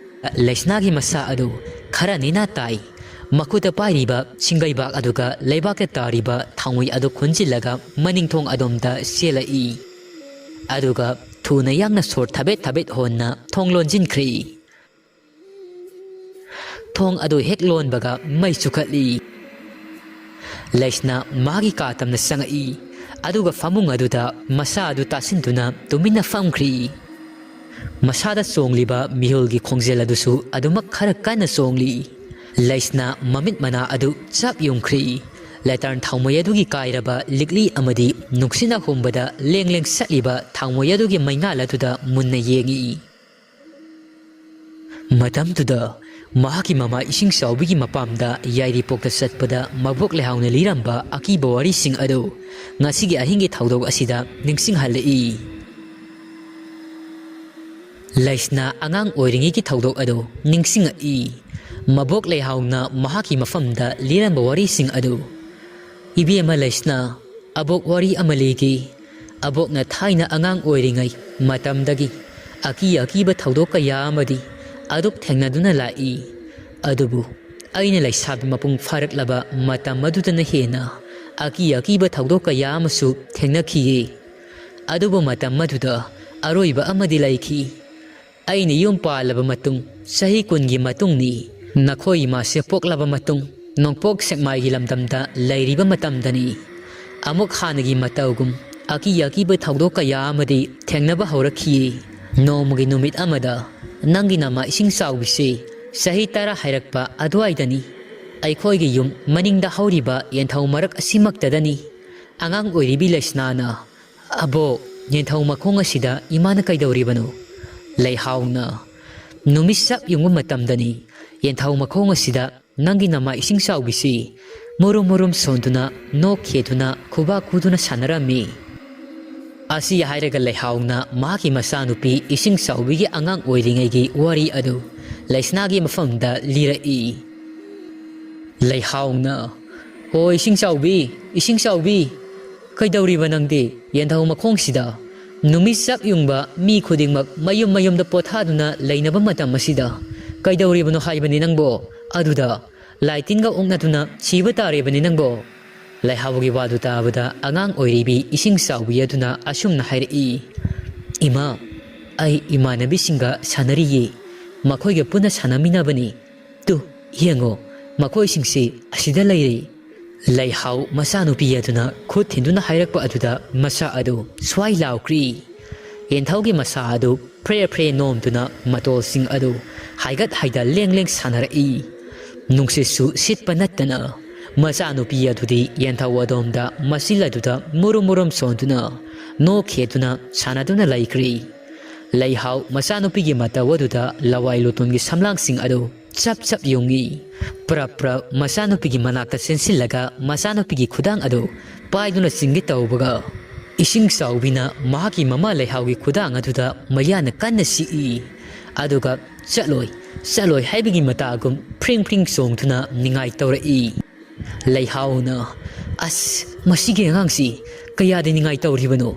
ꯂꯩꯁꯅꯥꯒꯤ ꯃꯁꯥ ꯑꯗꯨ ꯈꯔ ꯅꯦꯅꯥ ꯇꯥꯏ꯫ ꯃꯈꯨꯠꯇ ꯄꯥꯏꯔꯤꯕ ꯁꯤꯡꯒꯩꯕꯥꯛ ꯑꯗꯨꯒ ꯂꯩꯕꯥꯛꯇ ꯇꯥꯔꯤꯕ ꯊꯥꯎꯃꯩ ꯑꯗꯨ ꯈꯨꯟꯖꯤꯜꯂꯒ ꯃꯅꯤꯡ ꯊꯣꯡ ꯑꯗꯣꯝꯗ ꯆꯦꯜꯂꯛꯏ꯫ ꯑꯗꯨꯒ ꯊꯨꯅ ꯌꯥꯡꯅ ꯁꯣꯔ ꯊꯕꯦꯠ ꯊꯕꯦꯠ ꯍꯣꯟꯅ ꯊꯣꯡ ꯂꯣꯟꯁꯤꯟꯈ꯭ꯔꯦ꯫ ꯊꯣꯡ ꯑꯗꯨ ꯍꯦꯛ ꯂꯣꯟꯕꯒ ꯃꯩ ꯆꯨꯈꯠꯂꯤ꯫ ꯂꯩꯁꯅꯥ ꯃꯥꯒꯤ ꯀꯥ ꯇꯝꯅ ꯆꯪꯉꯛꯏ, ꯑꯗꯨꯒ ꯐꯃꯨꯡ ꯑꯗꯨꯗ ꯃꯁꯥ ꯑꯗꯨ ꯇꯥꯁꯤꯟꯗꯨꯅ ꯇꯨꯃꯤꯟꯅ ꯐꯝꯈ꯭ꯔꯤ꯫ ꯃꯁꯥꯗ ꯆꯣꯡꯂꯤꯕ ꯃꯤꯍꯨꯜꯒꯤ ꯈꯣꯡꯖꯦꯜ ꯑꯗꯨꯁꯨ ꯑꯗꯨꯃꯛ ꯈꯔ ꯀꯟꯅ ꯆꯣꯡꯂꯤ꯫ ꯂꯩꯁꯅꯥ ꯃꯃꯤꯠ ꯃꯅꯥ ꯑꯗꯨ ꯆꯞ ꯌꯨꯡꯈ꯭ꯔꯤ꯫ ꯂꯦꯇꯔꯟ ꯊꯥꯎꯃꯩ ꯑꯗꯨꯒꯤ ꯀꯥꯏꯔꯕ ꯂꯤꯛꯂꯤ ꯑꯃꯗꯤ ꯅꯨꯡꯁꯤꯠꯅ ꯍꯨꯝꯕꯗ ꯂꯦꯡ ꯂꯦꯡ ꯆꯠꯂꯤꯕ ꯊꯥꯎꯃꯩ ꯑꯗꯨꯒꯤ ꯃꯩꯉꯥꯜ ꯑꯗꯨꯗ ꯃꯨꯟꯅ ꯌꯦꯡꯏ꯫ ꯃꯇꯝꯗꯨꯗ ꯃꯍꯥꯛꯀꯤ ꯃꯃꯥ ꯏꯁꯤꯡ ꯆꯥꯎꯕꯤꯒꯤ ꯃꯄꯥꯝꯗ ꯌꯥꯏꯔꯤꯄꯣꯛꯇ ꯆꯠꯄꯗ ꯃꯕꯣꯛ ꯂꯩꯍꯥꯎꯅ ꯂꯤꯔꯝꯕ ꯑꯀꯤꯕ ꯋꯥꯔꯤꯁꯤꯡ ꯑꯗꯨ ꯉꯁꯤꯒꯤ ꯑꯍꯤꯡꯒꯤ ꯊꯧꯗꯣꯛ ꯑꯁꯤꯗ ꯅꯤꯡꯁꯤꯡꯍꯜꯂꯛꯏ꯫ ꯂꯩꯁꯅꯥ ꯑꯉꯥꯡ ꯑꯣꯏꯔꯤꯉꯩꯒꯤ ꯊꯧꯗꯣꯛ ꯑꯗꯨ ꯅꯤꯡꯁꯤꯡꯉꯛꯏ꯫ ꯃꯕꯣꯛ ꯂꯩꯍꯥꯎꯅ ꯃꯍꯥꯛꯀꯤ ꯃꯐꯝꯗ ꯂꯤꯔꯝꯕ ꯋꯥꯔꯤꯁꯤꯡ ꯑꯗꯨ꯫ ꯏꯕꯦꯝꯃ ꯂꯩꯁꯅꯥ, ꯑꯕꯣꯛ ꯋꯥꯔꯤ ꯑꯃ ꯂꯤꯒꯦ꯫ ꯑꯕꯣꯛꯅ ꯊꯥꯏꯅ ꯑꯉꯥꯡ ꯑꯣꯏꯔꯤꯉꯩ ꯃꯇꯝꯗꯒꯤ ꯑꯀꯤ ꯑꯀꯤꯕ ꯊꯧꯗꯣꯛ ꯀꯌꯥ ꯑꯃꯗꯤ ꯑꯗꯨꯛ ꯊꯦꯡꯅꯗꯨꯅ ꯂꯥꯛꯏ꯫ ꯑꯗꯨꯕꯨ ꯑꯩꯅ ꯂꯩꯁꯥꯕꯤ ꯃꯄꯨꯡ ꯐꯥꯔꯛꯂꯕ ꯃꯇꯝ ꯑꯗꯨꯗꯅ ꯍꯦꯟꯅ ꯑꯀꯤ ꯑꯀꯤꯕ ꯊꯧꯗꯣꯛ ꯀꯌꯥ ꯑꯃꯁꯨ ꯊꯦꯡꯅꯈꯤꯌꯦ꯫ ꯑꯗꯨꯕꯨ ꯃꯇꯝ ꯑꯗꯨꯗ ꯑꯔꯣꯏꯕ ꯑꯃꯗꯤ ꯂꯩꯈꯤ꯫ ꯑꯩꯅ ꯌꯨꯝ ꯄꯥꯜꯂꯕ ꯃꯇꯨꯡ ꯆꯍꯤ ꯀꯨꯟꯒꯤ ꯃꯇꯨꯡꯅꯤ꯫ ꯅꯈꯣꯏ ꯏꯃꯥꯁꯦ ꯄꯣꯛꯂꯕ ꯃꯇꯨꯡ ꯅꯣꯡꯄꯣꯛ ꯁꯦꯛꯃꯥꯏꯒꯤ ꯂꯝꯗꯝꯗ ꯂꯩꯔꯤꯕ ꯃꯇꯝꯗꯅꯤ꯫ ꯑꯃꯨꯛ ꯍꯥꯟꯅꯒꯤ ꯃꯇꯧꯒꯨꯝ ꯑꯀꯤ ꯑꯀꯤꯕ ꯊꯧꯗꯣꯛ ꯀꯌꯥ ꯑꯃꯗꯤ ꯊꯦꯡꯅꯕ ꯍꯧꯔꯛꯈꯤꯌꯦ꯫ ꯅꯣꯡꯃꯒꯤ ꯅꯨꯃꯤꯠ ꯑꯃꯗ ꯅꯪꯒꯤ ꯅꯃꯥ ꯏꯁꯤꯡ ꯆꯥꯎꯕꯤꯁꯦ ꯆꯍꯤ ꯇꯔꯥ ꯍꯥꯏꯔꯛꯄ ꯑꯗꯨꯋꯥꯏꯗꯅꯤ꯫ ꯑꯩꯈꯣꯏꯒꯤ ꯌꯨꯝ ꯃꯅꯤꯡꯗ ꯍꯧꯔꯤꯕ ꯌꯦꯟꯊꯧ ꯃꯔꯛ ꯑꯁꯤꯃꯛꯇꯗꯅꯤ꯫ ꯑꯉꯥꯡ ꯑꯣꯏꯔꯤꯕꯤ ꯂꯩꯁꯅꯥꯅ, "ꯑꯕꯣꯛ, ꯌꯦꯟꯊꯧ ꯃꯈꯣꯡ ꯑꯁꯤꯗ ꯏꯃꯥꯅ ꯀꯩꯗꯧꯔꯤꯕꯅꯣ?" ꯂꯩꯍꯥꯎꯅ, "ꯅꯨꯃꯤꯠ ꯆꯞ ꯌꯨꯡꯕ ꯃꯇꯝꯗꯅꯤ ꯌꯦꯟꯊꯧ ꯃꯈꯣꯡ ꯑꯁꯤꯗ ꯅꯪꯒꯤ ꯅꯃꯥ ꯏꯁꯤꯡ ꯆꯥꯎꯕꯤꯁꯤ ꯃꯨꯔꯨꯝ ꯃꯨꯔꯨꯝ ꯁꯣꯟꯗꯨꯅ ꯅꯣꯛ ꯈꯦꯗꯨꯅ ꯈꯨꯕꯥꯛ ꯈꯨꯗꯨꯅ ꯁꯥꯟꯅꯔꯝꯃꯤ꯫" ꯑꯁꯤ ꯍꯥꯏꯔꯒ ꯂꯩꯍꯥꯎꯅ ꯃꯍꯥꯛꯀꯤ ꯃꯆꯥꯅꯨꯄꯤ ꯏꯁꯤꯡ ꯆꯥꯎꯕꯤꯒꯤ ꯑꯉꯥꯡ ꯑꯣꯏꯔꯤꯉꯩꯒꯤ ꯋꯥꯔꯤ ꯑꯗꯨ ꯂꯩꯁꯅꯥꯒꯤ ꯃꯐꯝꯗ ꯂꯤꯔꯛꯏ꯫ ꯂꯩꯍꯥꯎꯅ, "ꯍꯣ, ꯏꯁꯤꯡ ꯆꯥꯎꯕꯤ, ꯏꯁꯤꯡ ꯆꯥꯎꯕꯤ, ꯀꯩꯗꯧꯔꯤꯕ ꯅꯪꯗꯤ ꯌꯦꯟꯙꯧ ꯃꯈꯣꯡꯁꯤꯗ? ꯅꯨꯃꯤꯠ ꯆꯞ ꯌꯨꯡꯕ ꯃꯤ ꯈꯨꯗꯤꯡꯃꯛ ꯃꯌꯨꯝ ꯃꯌꯨꯝꯗ ꯄꯣꯊꯥꯗꯨꯅ ꯂꯩꯅꯕ ꯃꯇꯝ ꯑꯁꯤꯗ ꯀꯩꯗꯧꯔꯤꯕꯅꯣ ꯍꯥꯏꯕꯅꯤ ꯅꯪꯕꯣ? ꯑꯗꯨꯗ ꯂꯥꯏ ꯇꯤꯟꯒ ꯑꯣꯛꯅꯗꯨꯅ ꯁꯤꯕ ꯇꯥꯔꯦꯕꯅꯤ ꯅꯪꯕꯣ?" ꯂꯩꯍꯥꯎꯒꯤ ꯋꯥꯗꯨ ꯇꯥꯕꯗ ꯑꯉꯥꯡ ꯑꯣꯏꯔꯤꯕꯤ ꯏꯁꯤꯡ ꯆꯥꯎꯕꯤ ꯑꯗꯨꯅ ꯑꯁꯨꯝꯅ ꯍꯥꯏꯔꯛꯏ, "ꯏꯃꯥ, ꯑꯩ ꯏꯃꯥꯟꯅꯕꯤꯁꯤꯡꯒ ꯁꯥꯟꯅꯔꯤꯌꯦ꯫ ꯃꯈꯣꯏꯒ ꯄꯨꯟꯅ ꯁꯥꯟꯅꯃꯤꯟꯅꯕꯅꯤ꯫ ꯇꯨ, ꯌꯦꯡꯉꯣ, ꯃꯈꯣꯏꯁꯤꯡꯁꯤ ꯑꯁꯤꯗ ꯂꯩꯔꯦ꯫" ꯂꯩꯍꯥꯎ ꯃꯆꯥꯅꯨꯄꯤ ꯑꯗꯨꯅ ꯈꯨꯠ ꯊꯤꯟꯗꯨꯅ ꯍꯥꯏꯔꯛꯄ ꯑꯗꯨꯗ ꯃꯆꯥ ꯑꯗꯨ ꯁ꯭ꯋꯥꯏ ꯂꯥꯎꯈ꯭ꯔꯤ꯫ ꯌꯦꯟꯊꯧꯒꯤ ꯃꯁꯥ ꯑꯗꯨ ꯐ꯭ꯔꯦ ꯐ꯭ꯔꯦ ꯅꯣꯝꯗꯨꯅ ꯃꯇꯣꯜꯁꯤꯡ ꯑꯗꯨ ꯍꯥꯏꯒꯠ ꯍꯥꯏꯗ ꯂꯦꯡ ꯂꯦꯡ ꯁꯥꯟꯅꯔꯛꯏ꯫ ꯅꯨꯡꯁꯤꯠꯁꯨ ꯁꯤꯠꯄ ꯅꯠꯇꯅ ꯃꯆꯥꯅꯨꯄꯤ ꯑꯗꯨꯗꯤ ꯌꯦꯟꯊꯧ ꯑꯗꯣꯝꯗ ꯃꯆꯤꯜ ꯑꯗꯨꯗ ꯃꯨꯔꯨꯝ ꯃꯨꯔꯨꯝ ꯁꯣꯟꯗꯨꯅ ꯅꯣꯛ ꯈꯦꯗꯨꯅ ꯁꯥꯟꯅꯗꯨꯅ ꯂꯩꯈ꯭ꯔꯤ꯫ ꯂꯩꯍꯥꯎ ꯃꯆꯥꯅꯨꯄꯤꯒꯤ ꯃꯇꯧ ꯑꯗꯨꯗ ꯂꯋꯥꯏ ꯂꯨꯇꯣꯟꯒꯤ ꯁꯝꯂꯥꯡꯁꯤꯡ ꯑꯗꯨ ꯆꯞ ꯆꯞ ꯌꯨꯡꯏ꯫ ꯄ꯭ꯔꯞ ꯄ꯭ꯔꯞ ꯃꯆꯥꯅꯨꯄꯤꯒꯤ ꯃꯅꯥꯛꯇ ꯆꯦꯟꯁꯤꯜꯂꯒ ꯃꯆꯥꯅꯨꯄꯤꯒꯤ ꯈꯨꯗꯥꯡ ꯑꯗꯨ ꯄꯥꯏꯗꯨꯅ ꯆꯤꯡꯒꯦ ꯇꯧꯕꯒ, ꯏꯁꯤꯡ ꯆꯥꯎꯕꯤꯅ ꯃꯍꯥꯛꯀꯤ ꯃꯃꯥ ꯂꯩꯍꯥꯎꯒꯤ ꯈꯨꯗꯥꯡ ꯑꯗꯨꯗ ꯃꯌꯥꯅ ꯀꯟꯅ ꯁꯤꯛꯏ꯫ ꯑꯗꯨꯒ "ꯆꯠꯂꯣꯏ, ꯆꯠꯂꯣꯏ" ꯍꯥꯏꯕꯒꯤ ꯃꯇꯥꯒꯨꯝ ꯐ꯭ꯔꯤꯡ ꯐ꯭ꯔꯤꯡ ꯆꯣꯡꯗꯨꯅ ꯅꯤꯡꯉꯥꯏ ꯇꯧꯔꯛꯏ꯫ ꯂꯩꯍꯥꯎꯅ, "ꯑꯁ, ꯃꯁꯤꯒꯤ ꯑꯉꯥꯡꯁꯤ ꯀꯌꯥꯗ ꯅꯤꯡꯉꯥꯏ ꯇꯧꯔꯤꯕꯅꯣ,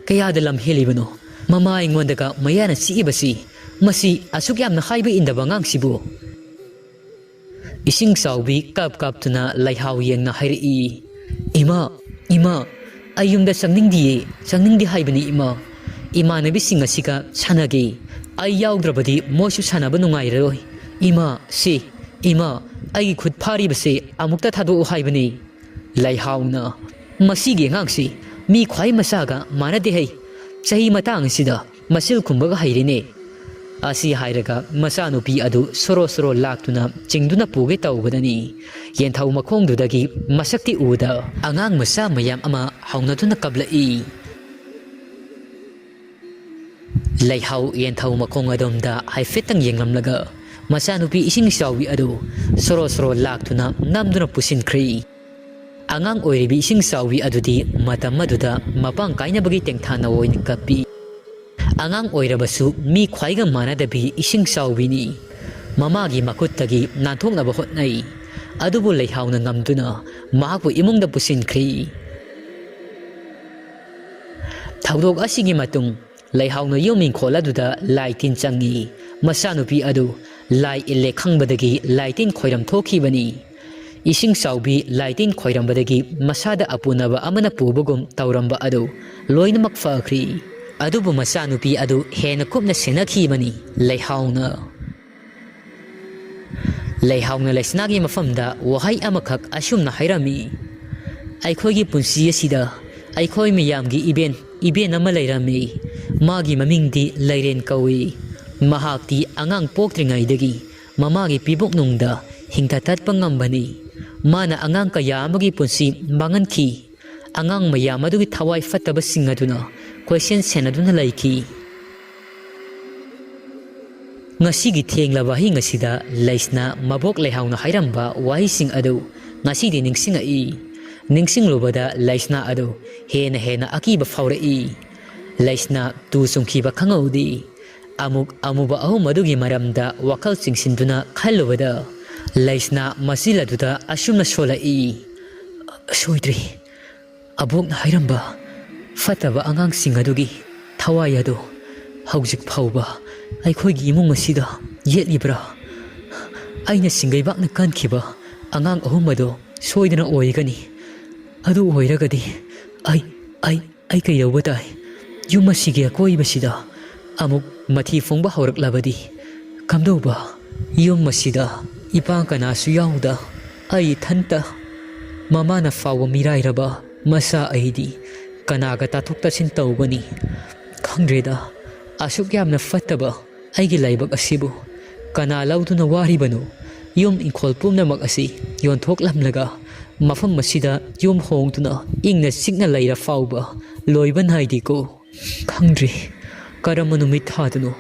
ꯀꯌꯥꯗ ꯂꯝ ꯍꯦꯜꯂꯤꯕꯅꯣ? ꯃꯃꯥ ꯑꯩꯉꯣꯟꯗꯒ ꯃꯌꯥꯅ ꯆꯤꯛꯏꯕꯁꯤ, ꯃꯁꯤ ꯑꯁꯨꯛ ꯌꯥꯝꯅ ꯍꯥꯏꯕ ꯏꯟꯗꯕ ꯑꯉꯥꯡꯁꯤꯕꯨ?" ꯏꯁꯤꯡ ꯆꯥꯎꯕꯤ ꯀꯞ ꯀꯞꯇꯨꯅ ꯂꯩꯍꯥꯎ ꯌꯦꯡꯅ ꯍꯥꯏꯔꯛꯏ, "ꯏꯃꯥ, ꯏꯃꯥ, ꯑꯩ ꯌꯨꯝꯗ ꯆꯪꯅꯤꯡꯗꯤꯌꯦ, ꯆꯪꯅꯤꯡꯗꯦ ꯍꯥꯏꯕꯅꯤ ꯏꯃꯥ꯫ ꯏꯃꯥꯟꯅꯕꯤꯁꯤꯡ ꯑꯁꯤꯒ ꯁꯥꯟꯅꯒꯦ꯫ ꯑꯩ ꯌꯥꯎꯗ꯭ꯔꯕꯗꯤ ꯃꯣꯏꯁꯨ ꯁꯥꯟꯅꯕ ꯅꯨꯡꯉꯥꯏꯔꯔꯣꯏ꯫ ꯏꯃꯥ, ꯁꯤ, ꯏꯃꯥ, ꯑꯩꯒꯤ ꯈꯨꯠ ꯐꯥꯔꯤꯕꯁꯦ ꯑꯃꯨꯛꯇ ꯊꯥꯗꯣꯛꯎ ꯍꯥꯏꯕꯅꯤ꯫" ꯂꯩꯍꯥꯎꯅ, "ꯃꯁꯤꯒꯤ ꯑꯉꯥꯡꯁꯤ ꯃꯤ ꯈ꯭ꯋꯥꯏ ꯃꯆꯥꯒ ꯃꯥꯟꯅꯗꯦ ꯍꯩ꯫ ꯆꯍꯤ ꯃꯇꯥꯡ ꯑꯁꯤꯗ ꯃꯆꯤꯜ ꯈꯨꯝꯕꯒ ꯍꯩꯔꯦꯅꯦ꯫" ꯑꯁꯤ ꯍꯥꯏꯔꯒ ꯃꯆꯥꯅꯨꯄꯤ ꯑꯗꯨ ꯁꯣꯔꯣ ꯁꯣꯔꯣ ꯂꯥꯛꯇꯨꯅ ꯆꯤꯡꯗꯨꯅ ꯄꯨꯒꯦ ꯇꯧꯕꯗꯅꯤ, ꯌꯦꯟꯊꯧ ꯃꯈꯣꯡꯗꯨꯗꯒꯤ ꯃꯁꯛꯇꯤ ꯎꯗ ꯑꯉꯥꯡ ꯃꯆꯥ ꯃꯌꯥꯝ ꯑꯃ ꯍꯧꯅꯗꯨꯅ ꯀꯞꯂꯛꯏ꯫ ꯂꯩꯍꯥꯎ ꯌꯦꯟꯊꯧ ꯃꯈꯣꯡ ꯑꯗꯣꯝꯗ ꯍꯥꯏꯐꯦꯠꯇꯪ ꯌꯦꯡꯂꯝꯂꯒ ꯃꯆꯥꯅꯨꯄꯤ ꯏꯁꯤꯡ ꯆꯥꯎꯕꯤ ꯑꯗꯨ ꯁꯣꯔꯣ ꯁꯣꯔꯣ ꯂꯥꯛꯇꯨꯅ ꯅꯝꯗꯨꯅ ꯄꯨꯁꯤꯟꯈ꯭ꯔꯦ꯫ ꯑꯉꯥꯡ ꯑꯣꯏꯔꯤꯕꯤ ꯏꯁꯤꯡ ꯆꯥꯎꯕꯤ ꯑꯗꯨꯗꯤ ꯃꯇꯝ ꯑꯗꯨꯗ ꯃꯄꯥꯡ ꯀꯥꯏꯅꯕꯒꯤ ꯇꯦꯡꯊꯥꯅ ꯑꯣꯏꯅ ꯀꯞꯄꯤ꯫ ꯑꯉꯥꯡ ꯑꯣꯏꯔꯕꯁꯨ ꯃꯤ ꯈ꯭ꯋꯥꯏꯒ ꯃꯥꯟꯅꯗꯕꯤ ꯏꯁꯤꯡ ꯆꯥꯎꯕꯤꯅꯤ꯫ ꯃꯃꯥꯒꯤ ꯃꯈꯨꯠꯇꯒꯤ ꯅꯥꯟꯊꯣꯛꯅꯕ ꯍꯣꯠꯅꯩ꯫ ꯑꯗꯨꯕꯨ ꯂꯩꯍꯥꯎꯅ ꯉꯝꯗꯨꯅ ꯃꯍꯥꯛꯄꯨ ꯏꯃꯨꯡꯗ ꯄꯨꯁꯤꯟꯈ꯭ꯔꯤ꯫ ꯊꯧꯗꯣꯛ ꯑꯁꯤꯒꯤ ꯃꯇꯨꯡ ꯂꯩꯍꯥꯎꯅ ꯌꯨꯝ ꯏꯪꯈꯣꯜ ꯑꯗꯨꯗ ꯂꯥꯏ ꯇꯤꯟ ꯆꯪꯉꯤ꯫ ꯃꯆꯥꯅꯨꯄꯤ ꯑꯗꯨ ꯂꯥꯏ ꯏꯜꯂꯦ ꯈꯪꯕꯗꯒꯤ ꯂꯥꯏ ꯇꯤꯟ ꯈꯣꯏꯔꯝ ꯊꯣꯛꯈꯤꯕꯅꯤ꯫ ꯏꯁꯤꯡ ꯆꯥꯎꯕꯤ ꯂꯥꯏ ꯇꯤꯟ ꯈꯣꯏꯔꯝꯕꯗꯒꯤ ꯃꯁꯥꯗ ꯑꯄꯨꯅꯕ ꯑꯃꯅ ꯄꯨꯕꯒꯨꯝ ꯇꯧꯔꯝꯕ ꯑꯗꯨ ꯂꯣꯏꯅꯃꯛ ꯐꯈ꯭ꯔꯤ꯫ ꯑꯗꯨꯕꯨ ꯃꯆꯥꯅꯨꯄꯤ ꯑꯗꯨ ꯍꯦꯟꯅ ꯀꯨꯞꯅ ꯁꯦꯟꯅꯈꯤꯕꯅꯤ ꯂꯩꯍꯥꯎꯅ꯫ ꯂꯩꯍꯥꯎꯅ ꯂꯩꯁꯅꯥꯒꯤ ꯃꯐꯝꯗ ꯋꯥꯍꯩ ꯑꯃꯈꯛ ꯑꯁꯨꯝꯅ ꯍꯥꯏꯔꯝꯃꯤ, "ꯑꯩꯈꯣꯏꯒꯤ ꯄꯨꯟꯁꯤ ꯑꯁꯤꯗ ꯑꯩꯈꯣꯏ ꯃꯤꯌꯥꯝꯒꯤ ꯏꯕꯦꯟ, ꯏꯕꯦꯟ ꯑꯃ ꯂꯩꯔꯝꯃꯤ꯫ ꯃꯥꯒꯤ ꯃꯃꯤꯡꯗꯤ ꯂꯩꯔꯦꯟ ꯀꯧꯏ꯫ ꯃꯍꯥꯛꯇꯤ ꯑꯉꯥꯡ ꯄꯣꯛꯇ꯭ꯔꯤꯉꯩꯗꯒꯤ ꯃꯃꯥꯒꯤ ꯄꯤꯕꯨꯛꯅꯨꯡꯗ ꯍꯤꯡꯊ ꯇꯠꯄ ꯉꯝꯕꯅꯤ꯫ ꯃꯥꯅ ꯑꯉꯥꯡ ꯀꯌꯥ ꯑꯃꯒꯤ ꯄꯨꯟꯁꯤ ꯃꯥꯡꯍꯟꯈꯤ꯫ ꯑꯉꯥꯡ ꯃꯌꯥꯝ ꯑꯗꯨꯒꯤ ꯊꯋꯥꯏ ꯐꯠꯇꯕꯁꯤꯡ ꯑꯗꯨꯅ ꯀꯣꯏꯁꯦꯟ ꯁꯦꯟꯅꯗꯨꯅ ꯂꯩꯈꯤ꯫" ꯉꯁꯤꯒꯤ ꯊꯦꯡꯂꯕ ꯑꯍꯤꯡ ꯑꯁꯤꯗ ꯂꯩꯁꯅꯥ ꯃꯕꯣꯛ ꯂꯩꯍꯥꯎꯅ ꯍꯥꯏꯔꯝꯕ ꯋꯥꯍꯩꯁꯤꯡ ꯑꯗꯨ ꯉꯁꯤꯗꯤ ꯅꯤꯡꯁꯤꯡꯉꯛꯏ꯫ ꯅꯤꯡꯁꯤꯡꯂꯨꯕꯗ ꯂꯩꯁꯅꯥ ꯑꯗꯨ ꯍꯦꯟꯅ ꯍꯦꯟꯅ ꯑꯀꯤꯕ ꯐꯥꯎꯔꯛꯏ꯫ ꯂꯩꯁꯅꯥ ꯇꯨ ꯆꯨꯡꯈꯤꯕ ꯈꯪꯍꯧꯗꯦ꯫ ꯑꯃꯨꯛ ꯑꯃꯨꯕ ꯑꯍꯨꯝ ꯑꯗꯨꯒꯤ ꯃꯔꯝꯗ ꯋꯥꯈꯜ ꯆꯤꯡꯁꯤꯟꯗꯨꯅ ꯈꯜꯂꯨꯕꯗ ꯂꯩꯁꯅꯥ ꯃꯆꯤꯜ ꯑꯗꯨꯗ ꯑꯁꯨꯝꯅ ꯁꯣꯜꯂꯛꯏ, "ꯁꯣꯏꯗ꯭ꯔꯦ꯫ ꯑꯕꯣꯛꯅ ꯍꯥꯏꯔꯝꯕ ꯐꯠꯇꯕ ꯑꯉꯥꯡꯁꯤꯡ ꯑꯗꯨꯒꯤ ꯊꯋꯥꯏ ꯑꯗꯨ ꯍꯧꯖꯤꯛ ꯐꯥꯎꯕ ꯑꯩꯈꯣꯏꯒꯤ ꯏꯃꯨꯡ ꯑꯁꯤꯗ ꯌꯦꯠꯂꯤꯕ꯭ꯔꯥ? ꯑꯩꯅ ꯁꯤꯡꯒꯩꯕꯥꯛꯅ ꯀꯟꯈꯤꯕ ꯑꯉꯥꯡ ꯑꯍꯨꯝ ꯑꯗꯨ ꯁꯣꯏꯗꯅ ꯑꯣꯏꯒꯅꯤ꯫ ꯑꯗꯨ ꯑꯣꯏꯔꯒꯗꯤ ꯑꯩ, ꯑꯩ, ꯑꯩ ꯀꯩꯗꯧꯕ ꯇꯥꯏ? ꯌꯨꯝ ꯑꯁꯤꯒꯤ ꯑꯀꯣꯏꯕꯁꯤꯗ ꯑꯃꯨꯛ ꯃꯊꯤ ꯐꯣꯡꯕ ꯍꯧꯔꯛꯂꯕꯗꯤ ꯀꯝꯗꯧꯕ? ꯌꯨꯝ ꯑꯁꯤꯗ ꯏꯄꯥ ꯀꯅꯥꯁꯨ ꯌꯥꯎꯗ ꯑꯩ ꯏꯊꯟꯇ꯫ ꯃꯃꯥꯅ ꯐꯥꯎꯕ ꯃꯤꯔꯥꯏꯔꯕ ꯃꯆꯥ ꯑꯩꯗꯤ ꯀꯅꯥꯒ ꯇꯥꯊꯣꯛ ꯇꯥꯁꯤꯟ ꯇꯧꯒꯅꯤ? ꯈꯪꯗ꯭ꯔꯦꯗ, ꯑꯁꯨꯛ ꯌꯥꯝꯅ ꯐꯠꯇꯕ ꯑꯩꯒꯤ ꯂꯥꯏꯕꯛ ꯑꯁꯤꯕꯨ ꯀꯅꯥ ꯂꯧꯗꯨꯅ ꯋꯥꯔꯤꯕꯅꯣ? ꯌꯨꯝ ꯏꯪꯈꯣꯜ ꯄꯨꯝꯅꯃꯛ ꯑꯁꯤ ꯌꯣꯟꯊꯣꯛꯂꯝꯂꯒ ꯃꯐꯝ ꯑꯁꯤꯗ ꯌꯨꯝ ꯍꯣꯡꯗꯨꯅ ꯏꯪꯅ ꯆꯤꯛꯅ ꯂꯩꯔ ꯐꯥꯎꯕ ꯂꯣꯏꯕ ꯅꯥꯏꯗꯦꯀꯣ꯫ ꯈꯪꯗ꯭ꯔꯦ, ꯀꯔꯝꯕ ꯅꯨꯃꯤꯠ ꯊꯥꯗꯅꯣ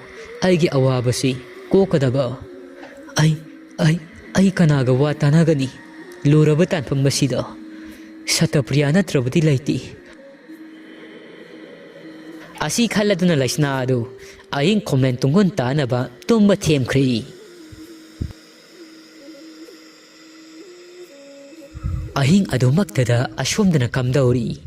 ꯑꯩꯒꯤ ꯑꯋꯥꯕꯁꯤ ꯀꯣꯛꯀꯗꯕ? ꯑꯩ, ꯑꯩ, ꯑꯩ ꯀꯅꯥꯒ ꯋꯥ ꯇꯥꯅꯒꯅꯤ? ꯂꯨꯔꯕ ꯇꯥꯟꯐꯝ ꯑꯁꯤꯗ ꯁꯇꯄ꯭ꯔꯤꯌꯥ ꯅꯠꯇ꯭ꯔꯕꯗꯤ ꯂꯩꯇꯦ꯫" ꯑꯁꯤ ꯈꯜꯂꯗꯨꯅ ꯂꯩꯁꯅꯥ ꯑꯗꯨ ꯑꯍꯤꯡ ꯈꯣꯝꯂꯦꯟ ꯇꯨꯡꯒꯨꯟ ꯇꯥꯅꯕ ꯇꯨꯝꯕ ꯊꯦꯝꯈ꯭ꯔꯦ꯫ ꯑꯍꯤꯡ ꯑꯗꯨꯃꯛꯇꯗ ꯑꯁꯣꯝꯗꯅ ꯀꯝꯗꯧꯔꯤ?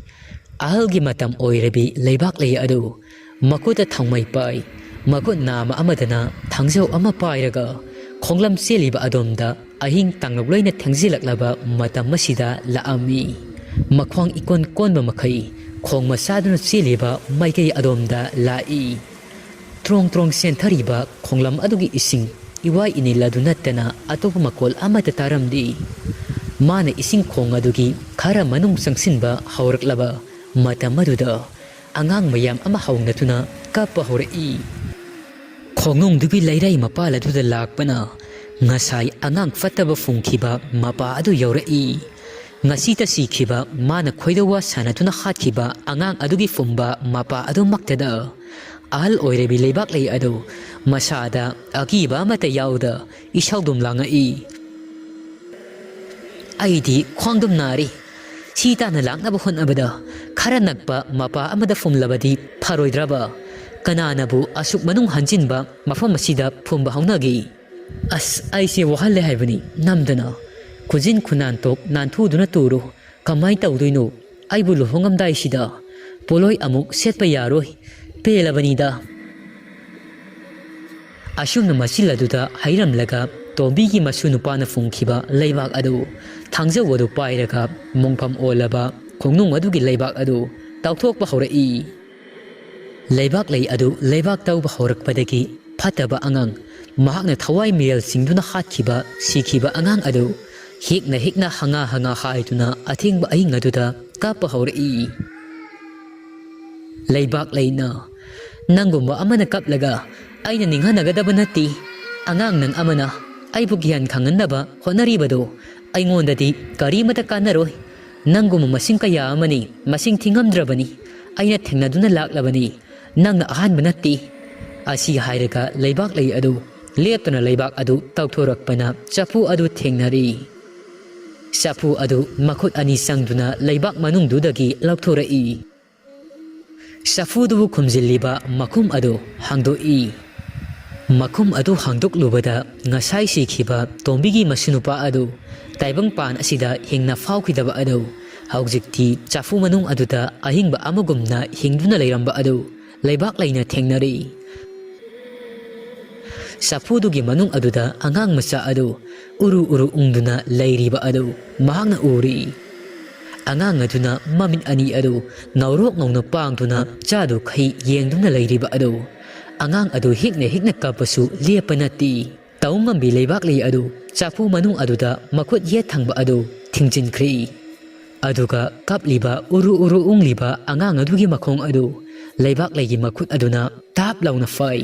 ꯑꯍꯜꯒꯤ ꯃꯇꯝ ꯑꯣꯏꯔꯕꯤ ꯂꯩꯕꯥꯛꯂꯩ ꯑꯗꯨ ꯃꯈꯨꯠꯇ ꯊꯥꯎꯃꯩ ꯄꯥꯏ, ꯃꯈꯨꯠ ꯅꯥꯝꯃ ꯑꯃꯗꯅ ꯊꯥꯡꯖꯧ ꯑꯃ ꯄꯥꯏꯔꯒ ꯈꯣꯡꯂꯝ ꯆꯦꯜꯂꯤꯕ ꯑꯗꯣꯝꯗ ꯑꯍꯤꯡ ꯇꯥꯡꯂꯨꯞ ꯂꯣꯏꯅ ꯊꯦꯡꯖꯤꯜꯂꯛꯂꯕ ꯃꯇꯝ ꯑꯁꯤꯗ ꯂꯥꯛꯑꯝꯃꯤ꯫ ꯃꯈ꯭ꯋꯥꯡ ꯏꯀꯣꯟ ꯀꯣꯟꯕ ꯃꯈꯩ ꯈꯣꯡ ꯃꯆꯥꯗꯨꯅ ꯆꯦꯜꯂꯤꯕ ꯃꯥꯏꯀꯩ ꯑꯗꯣꯝꯗ ꯂꯥꯛꯏ꯫ ꯇ꯭ꯔꯣꯡ ꯇ꯭ꯔꯣꯡ ꯆꯦꯟꯊꯔꯤꯕ ꯈꯣꯡꯂꯝ ꯑꯗꯨꯒꯤ ꯏꯁꯤꯡ ꯏꯋꯥꯏ ꯏꯅꯤꯜ ꯑꯗꯨ ꯅꯠꯇꯅ ꯑꯇꯣꯞꯄ ꯃꯈꯣꯜ ꯑꯃꯠꯇ ꯇꯥꯔꯝꯗꯦ꯫ ꯃꯥꯅ ꯏꯁꯤꯡ ꯈꯣꯡ ꯑꯗꯨꯒꯤ ꯈꯔ ꯃꯅꯨꯡ ꯆꯪꯁꯤꯟꯕ ꯍꯧꯔꯛꯂꯕ ꯃꯇꯝ ꯑꯗꯨꯗ ꯑꯉꯥꯡ ꯃꯌꯥꯝ ꯑꯃ ꯍꯧꯅꯗꯨꯅ ꯀꯞꯄ ꯍꯧꯔꯛꯏ꯫ ꯈꯣꯡꯅꯨꯡꯗꯨꯒꯤ ꯂꯩꯔꯥꯏ ꯃꯄꯥꯜ ꯑꯗꯨꯗ ꯂꯥꯛꯄꯅ ꯉꯁꯥꯏ ꯑꯉꯥꯡ ꯐꯠꯇꯕ ꯐꯨꯝꯈꯤꯕ ꯃꯄꯥ ꯑꯗꯨ ꯌꯧꯔꯛꯏ꯫ ꯉꯁꯤꯇ ꯁꯤꯈꯤꯕ, ꯃꯥꯅ ꯈꯣꯏꯗꯧ ꯋꯥ ꯁꯥꯟꯅꯗꯨꯅ ꯍꯥꯠꯈꯤꯕ ꯑꯉꯥꯡ ꯑꯗꯨꯒꯤ ꯐꯨꯝꯕ ꯃꯄꯥ ꯑꯗꯨꯃꯛꯇꯗ ꯑꯍꯜ ꯑꯣꯏꯔꯕꯤ ꯂꯩꯕꯥꯛꯂꯩ ꯑꯗꯨ ꯃꯁꯥꯗ ꯑꯀꯤꯕ ꯑꯃꯠꯇ ꯌꯥꯎꯗ ꯏꯁꯧꯗꯨꯝ ꯂꯥꯡꯉꯛꯏ꯫ ꯑꯩꯗꯤ ꯈ꯭ꯋꯥꯡꯗꯨꯝ ꯅꯥꯔꯤ꯫ ꯁꯤ ꯇꯥꯟꯅ ꯂꯥꯛꯅꯕ ꯍꯣꯠꯅꯕꯗ ꯈꯔ ꯅꯛꯄ ꯃꯄꯥ ꯑꯃꯗ ꯐꯨꯝꯂꯕꯗꯤ ꯐꯔꯣꯏꯗ꯭ꯔꯕ? ꯀꯅꯥꯅꯕꯨ ꯑꯁꯨꯛ ꯃꯅꯨꯡ ꯍꯟꯖꯤꯟꯕ ꯃꯐꯝ ꯑꯁꯤꯗ ꯐꯨꯝꯕ ꯍꯧꯅꯒꯦ? ꯑꯁ, ꯑꯩꯁꯦ ꯋꯥꯍꯜꯂꯦ ꯍꯥꯏꯕꯅꯤ ꯅꯝꯗꯅ꯫ ꯈꯨꯖꯤꯟ ꯈꯨꯅꯥꯟꯊꯣꯛ ꯅꯥꯟꯊꯨꯗꯨꯅ ꯇꯨꯔꯨ꯫ ꯀꯃꯥꯏ ꯇꯧꯗꯣꯏꯅꯣ? ꯑꯩꯕꯨ ꯂꯨꯍꯣꯡꯉꯝꯗꯥꯏꯁꯤꯗ ꯄꯣꯠꯂꯣꯏ ꯑꯃꯨꯛ ꯁꯦꯠꯄ ꯌꯥꯔꯣꯏ꯫ ꯄꯦꯜꯂꯕꯅꯤꯗ꯫ ꯑꯁꯨꯝꯅ ꯃꯆꯤꯜ ꯑꯗꯨꯗ ꯍꯩꯔꯝꯂꯒ ꯇꯣꯝꯕꯤꯒꯤ ꯃꯁꯨ ꯅꯨꯄꯥꯅ ꯐꯨꯝꯈꯤꯕ ꯂꯩꯕꯥꯛ ꯑꯗꯨ ꯊꯥꯡꯖꯧ ꯑꯗꯨ ꯄꯥꯏꯔꯒ ꯃꯣꯡꯐꯝ ꯑꯣꯜꯂꯕ ꯈꯣꯡꯅꯨꯡ ꯑꯗꯨꯒꯤ ꯂꯩꯕꯥꯛ ꯑꯗꯨ ꯇꯧꯊꯣꯛꯄ ꯍꯧꯔꯛꯏ꯫ ꯂꯩꯕꯥꯛꯂꯩ ꯑꯗꯨ ꯂꯩꯕꯥꯛ ꯇꯧꯕ ꯍꯧꯔꯛꯄꯗꯒꯤ ꯐꯠꯇꯕ ꯑꯉꯥꯡ, ꯃꯍꯥꯛꯅ ꯊꯋꯥꯏ ꯃꯤꯔꯦꯜ ꯆꯤꯡꯗꯨꯅ ꯍꯥꯠꯈꯤꯕ, ꯁꯤꯈꯤꯕ ꯑꯉꯥꯡ ꯑꯗꯨ ꯍꯦꯛꯅ ꯍꯦꯛꯅ ꯍꯪꯉꯥ ꯍꯪꯉꯥ ꯍꯥꯏꯗꯨꯅ ꯑꯊꯦꯡꯕ ꯑꯍꯤꯡ ꯑꯗꯨꯗ ꯀꯥꯞꯄ ꯍꯧꯔꯛꯏ꯫ ꯂꯩꯕꯥꯛꯂꯩꯅ, "ꯅꯪꯒꯨꯝꯕ ꯑꯃꯅ ꯀꯞꯂꯒ ꯑꯩꯅ ꯅꯤꯡꯍꯟꯅꯒꯗꯕ ꯅꯠꯇꯦ꯫ ꯑꯉꯥꯡ ꯅꯪ ꯑꯃꯅ ꯑꯩꯕꯨ ꯒ꯭ꯌꯥꯟ ꯈꯪꯍꯟꯅꯕ ꯍꯣꯠꯅꯔꯤꯕꯗꯨ ꯑꯩꯉꯣꯟꯗꯗꯤ ꯀꯔꯤꯃꯇ ꯀꯥꯟꯅꯔꯣꯏ꯫ ꯅꯪꯒꯨꯝꯕ ꯃꯁꯤꯡ ꯀꯌꯥ ꯑꯃꯅꯤ, ꯃꯁꯤꯡ ꯊꯤꯉꯝꯗ꯭ꯔꯕꯅꯤ꯫ ꯑꯩꯅ ꯊꯦꯡꯅꯗꯨꯅ ꯂꯥꯛꯂꯕꯅꯤ꯫ ꯅꯪꯅ ꯑꯍꯥꯟꯕ ꯅꯠꯇꯦ"꯫ ꯑꯁꯤ ꯍꯥꯏꯔꯒ ꯂꯩꯕꯥꯛꯂꯩ ꯑꯗꯨ ꯂꯦꯞꯇꯨꯅ ꯂꯩꯕꯥꯛ ꯑꯗꯨ ꯇꯧꯊꯣꯔꯛꯄꯅ ꯆꯐꯨ ꯑꯗꯨ ꯊꯦꯡꯅꯔꯤ꯫ ꯆꯐꯨ ꯑꯗꯨ ꯃꯈꯨꯠ ꯑꯅꯤ ꯆꯪꯗꯨꯅ ꯂꯩꯕꯥꯛ ꯃꯅꯨꯡꯗꯨꯗꯒꯤ ꯂꯧꯊꯣꯔꯛꯏ꯫ ꯆꯐꯨꯗꯨꯕꯨ ꯈꯨꯝꯖꯤꯜꯂꯤꯕ ꯃꯈꯨꯝ ꯑꯗꯨ ꯍꯥꯡꯗꯣꯛꯏ꯫ ꯃꯈꯨꯝ ꯑꯗꯨ ꯍꯥꯡꯗꯣꯛꯂꯨꯕꯗ ꯉꯁꯥꯏ ꯁꯤꯈꯤꯕ ꯇꯣꯝꯕꯤꯒꯤ ꯃꯁꯨꯅꯨꯄꯥ ꯑꯗꯨ ꯇꯥꯏꯕꯪꯄꯥꯟ ꯑꯁꯤꯗ ꯍꯤꯡꯅ ꯐꯥꯎꯈꯤꯗꯕ ꯑꯗꯨ ꯍꯧꯖꯤꯛꯇꯤ ꯆꯐꯨ ꯃꯅꯨꯡ ꯑꯗꯨꯗ ꯑꯍꯤꯡꯕ ꯑꯃꯒꯨꯝꯅ ꯍꯤꯡꯗꯨꯅ ꯂꯩꯔꯝꯕ ꯑꯗꯨ ꯂꯩꯕꯥꯛ ꯂꯩꯅ ꯊꯦꯡꯅꯔꯤ꯫ ꯆꯐꯨꯗꯨꯒꯤ ꯃꯅꯨꯡ ꯑꯗꯨꯗ ꯑꯉꯥꯡ ꯃꯆꯥ ꯑꯗꯨ ꯎꯔꯨ ꯎꯔꯨ ꯎꯪꯗꯨꯅ ꯂꯩꯔꯤꯕ ꯑꯗꯨ ꯃꯍꯥꯛꯅ ꯎꯔꯤ꯫ ꯑꯉꯥꯡ ꯑꯗꯨꯅ ꯃꯃꯤꯠ ꯑꯅꯤ ꯑꯗꯨ ꯉꯧꯔꯣꯛ ꯉꯧꯅ ꯄꯥꯡꯗꯨꯅ ꯆꯥꯗꯨ ꯈꯩ ꯌꯦꯡꯗꯨꯅ ꯂꯩꯔꯤꯕ ꯑꯗꯨ ꯑꯉꯥꯡ ꯑꯗꯨ ꯍꯤꯛꯅ ꯍꯤꯛꯅ ꯀꯞꯄꯁꯨ ꯂꯦꯞꯄ ꯅꯠꯇꯦ꯫ ꯇꯧꯉꯝꯕꯤ ꯂꯩꯕꯥꯛꯂꯩ ꯑꯗꯨ ꯆꯐꯨ ꯃꯅꯨꯡ ꯑꯗꯨꯗ ꯃꯈꯨꯠ ꯌꯦꯠ ꯊꯪꯕ ꯑꯗꯨ ꯊꯤꯡꯖꯤꯟꯈ꯭ꯔꯦ꯫ ꯑꯗꯨꯒ ꯀꯞꯂꯤꯕ ꯎꯔꯨ ꯎꯔꯨ ꯎꯪꯂꯤꯕ ꯑꯉꯥꯡ ꯑꯗꯨꯒꯤ ꯃꯈꯣꯡ ꯑꯗꯨ ꯂꯩꯕꯥꯛꯂꯩꯒꯤ ꯃꯈꯨꯠ ꯑꯗꯨꯅ ꯇꯥꯞ ꯂꯥꯎꯅ ꯐꯥꯏ꯫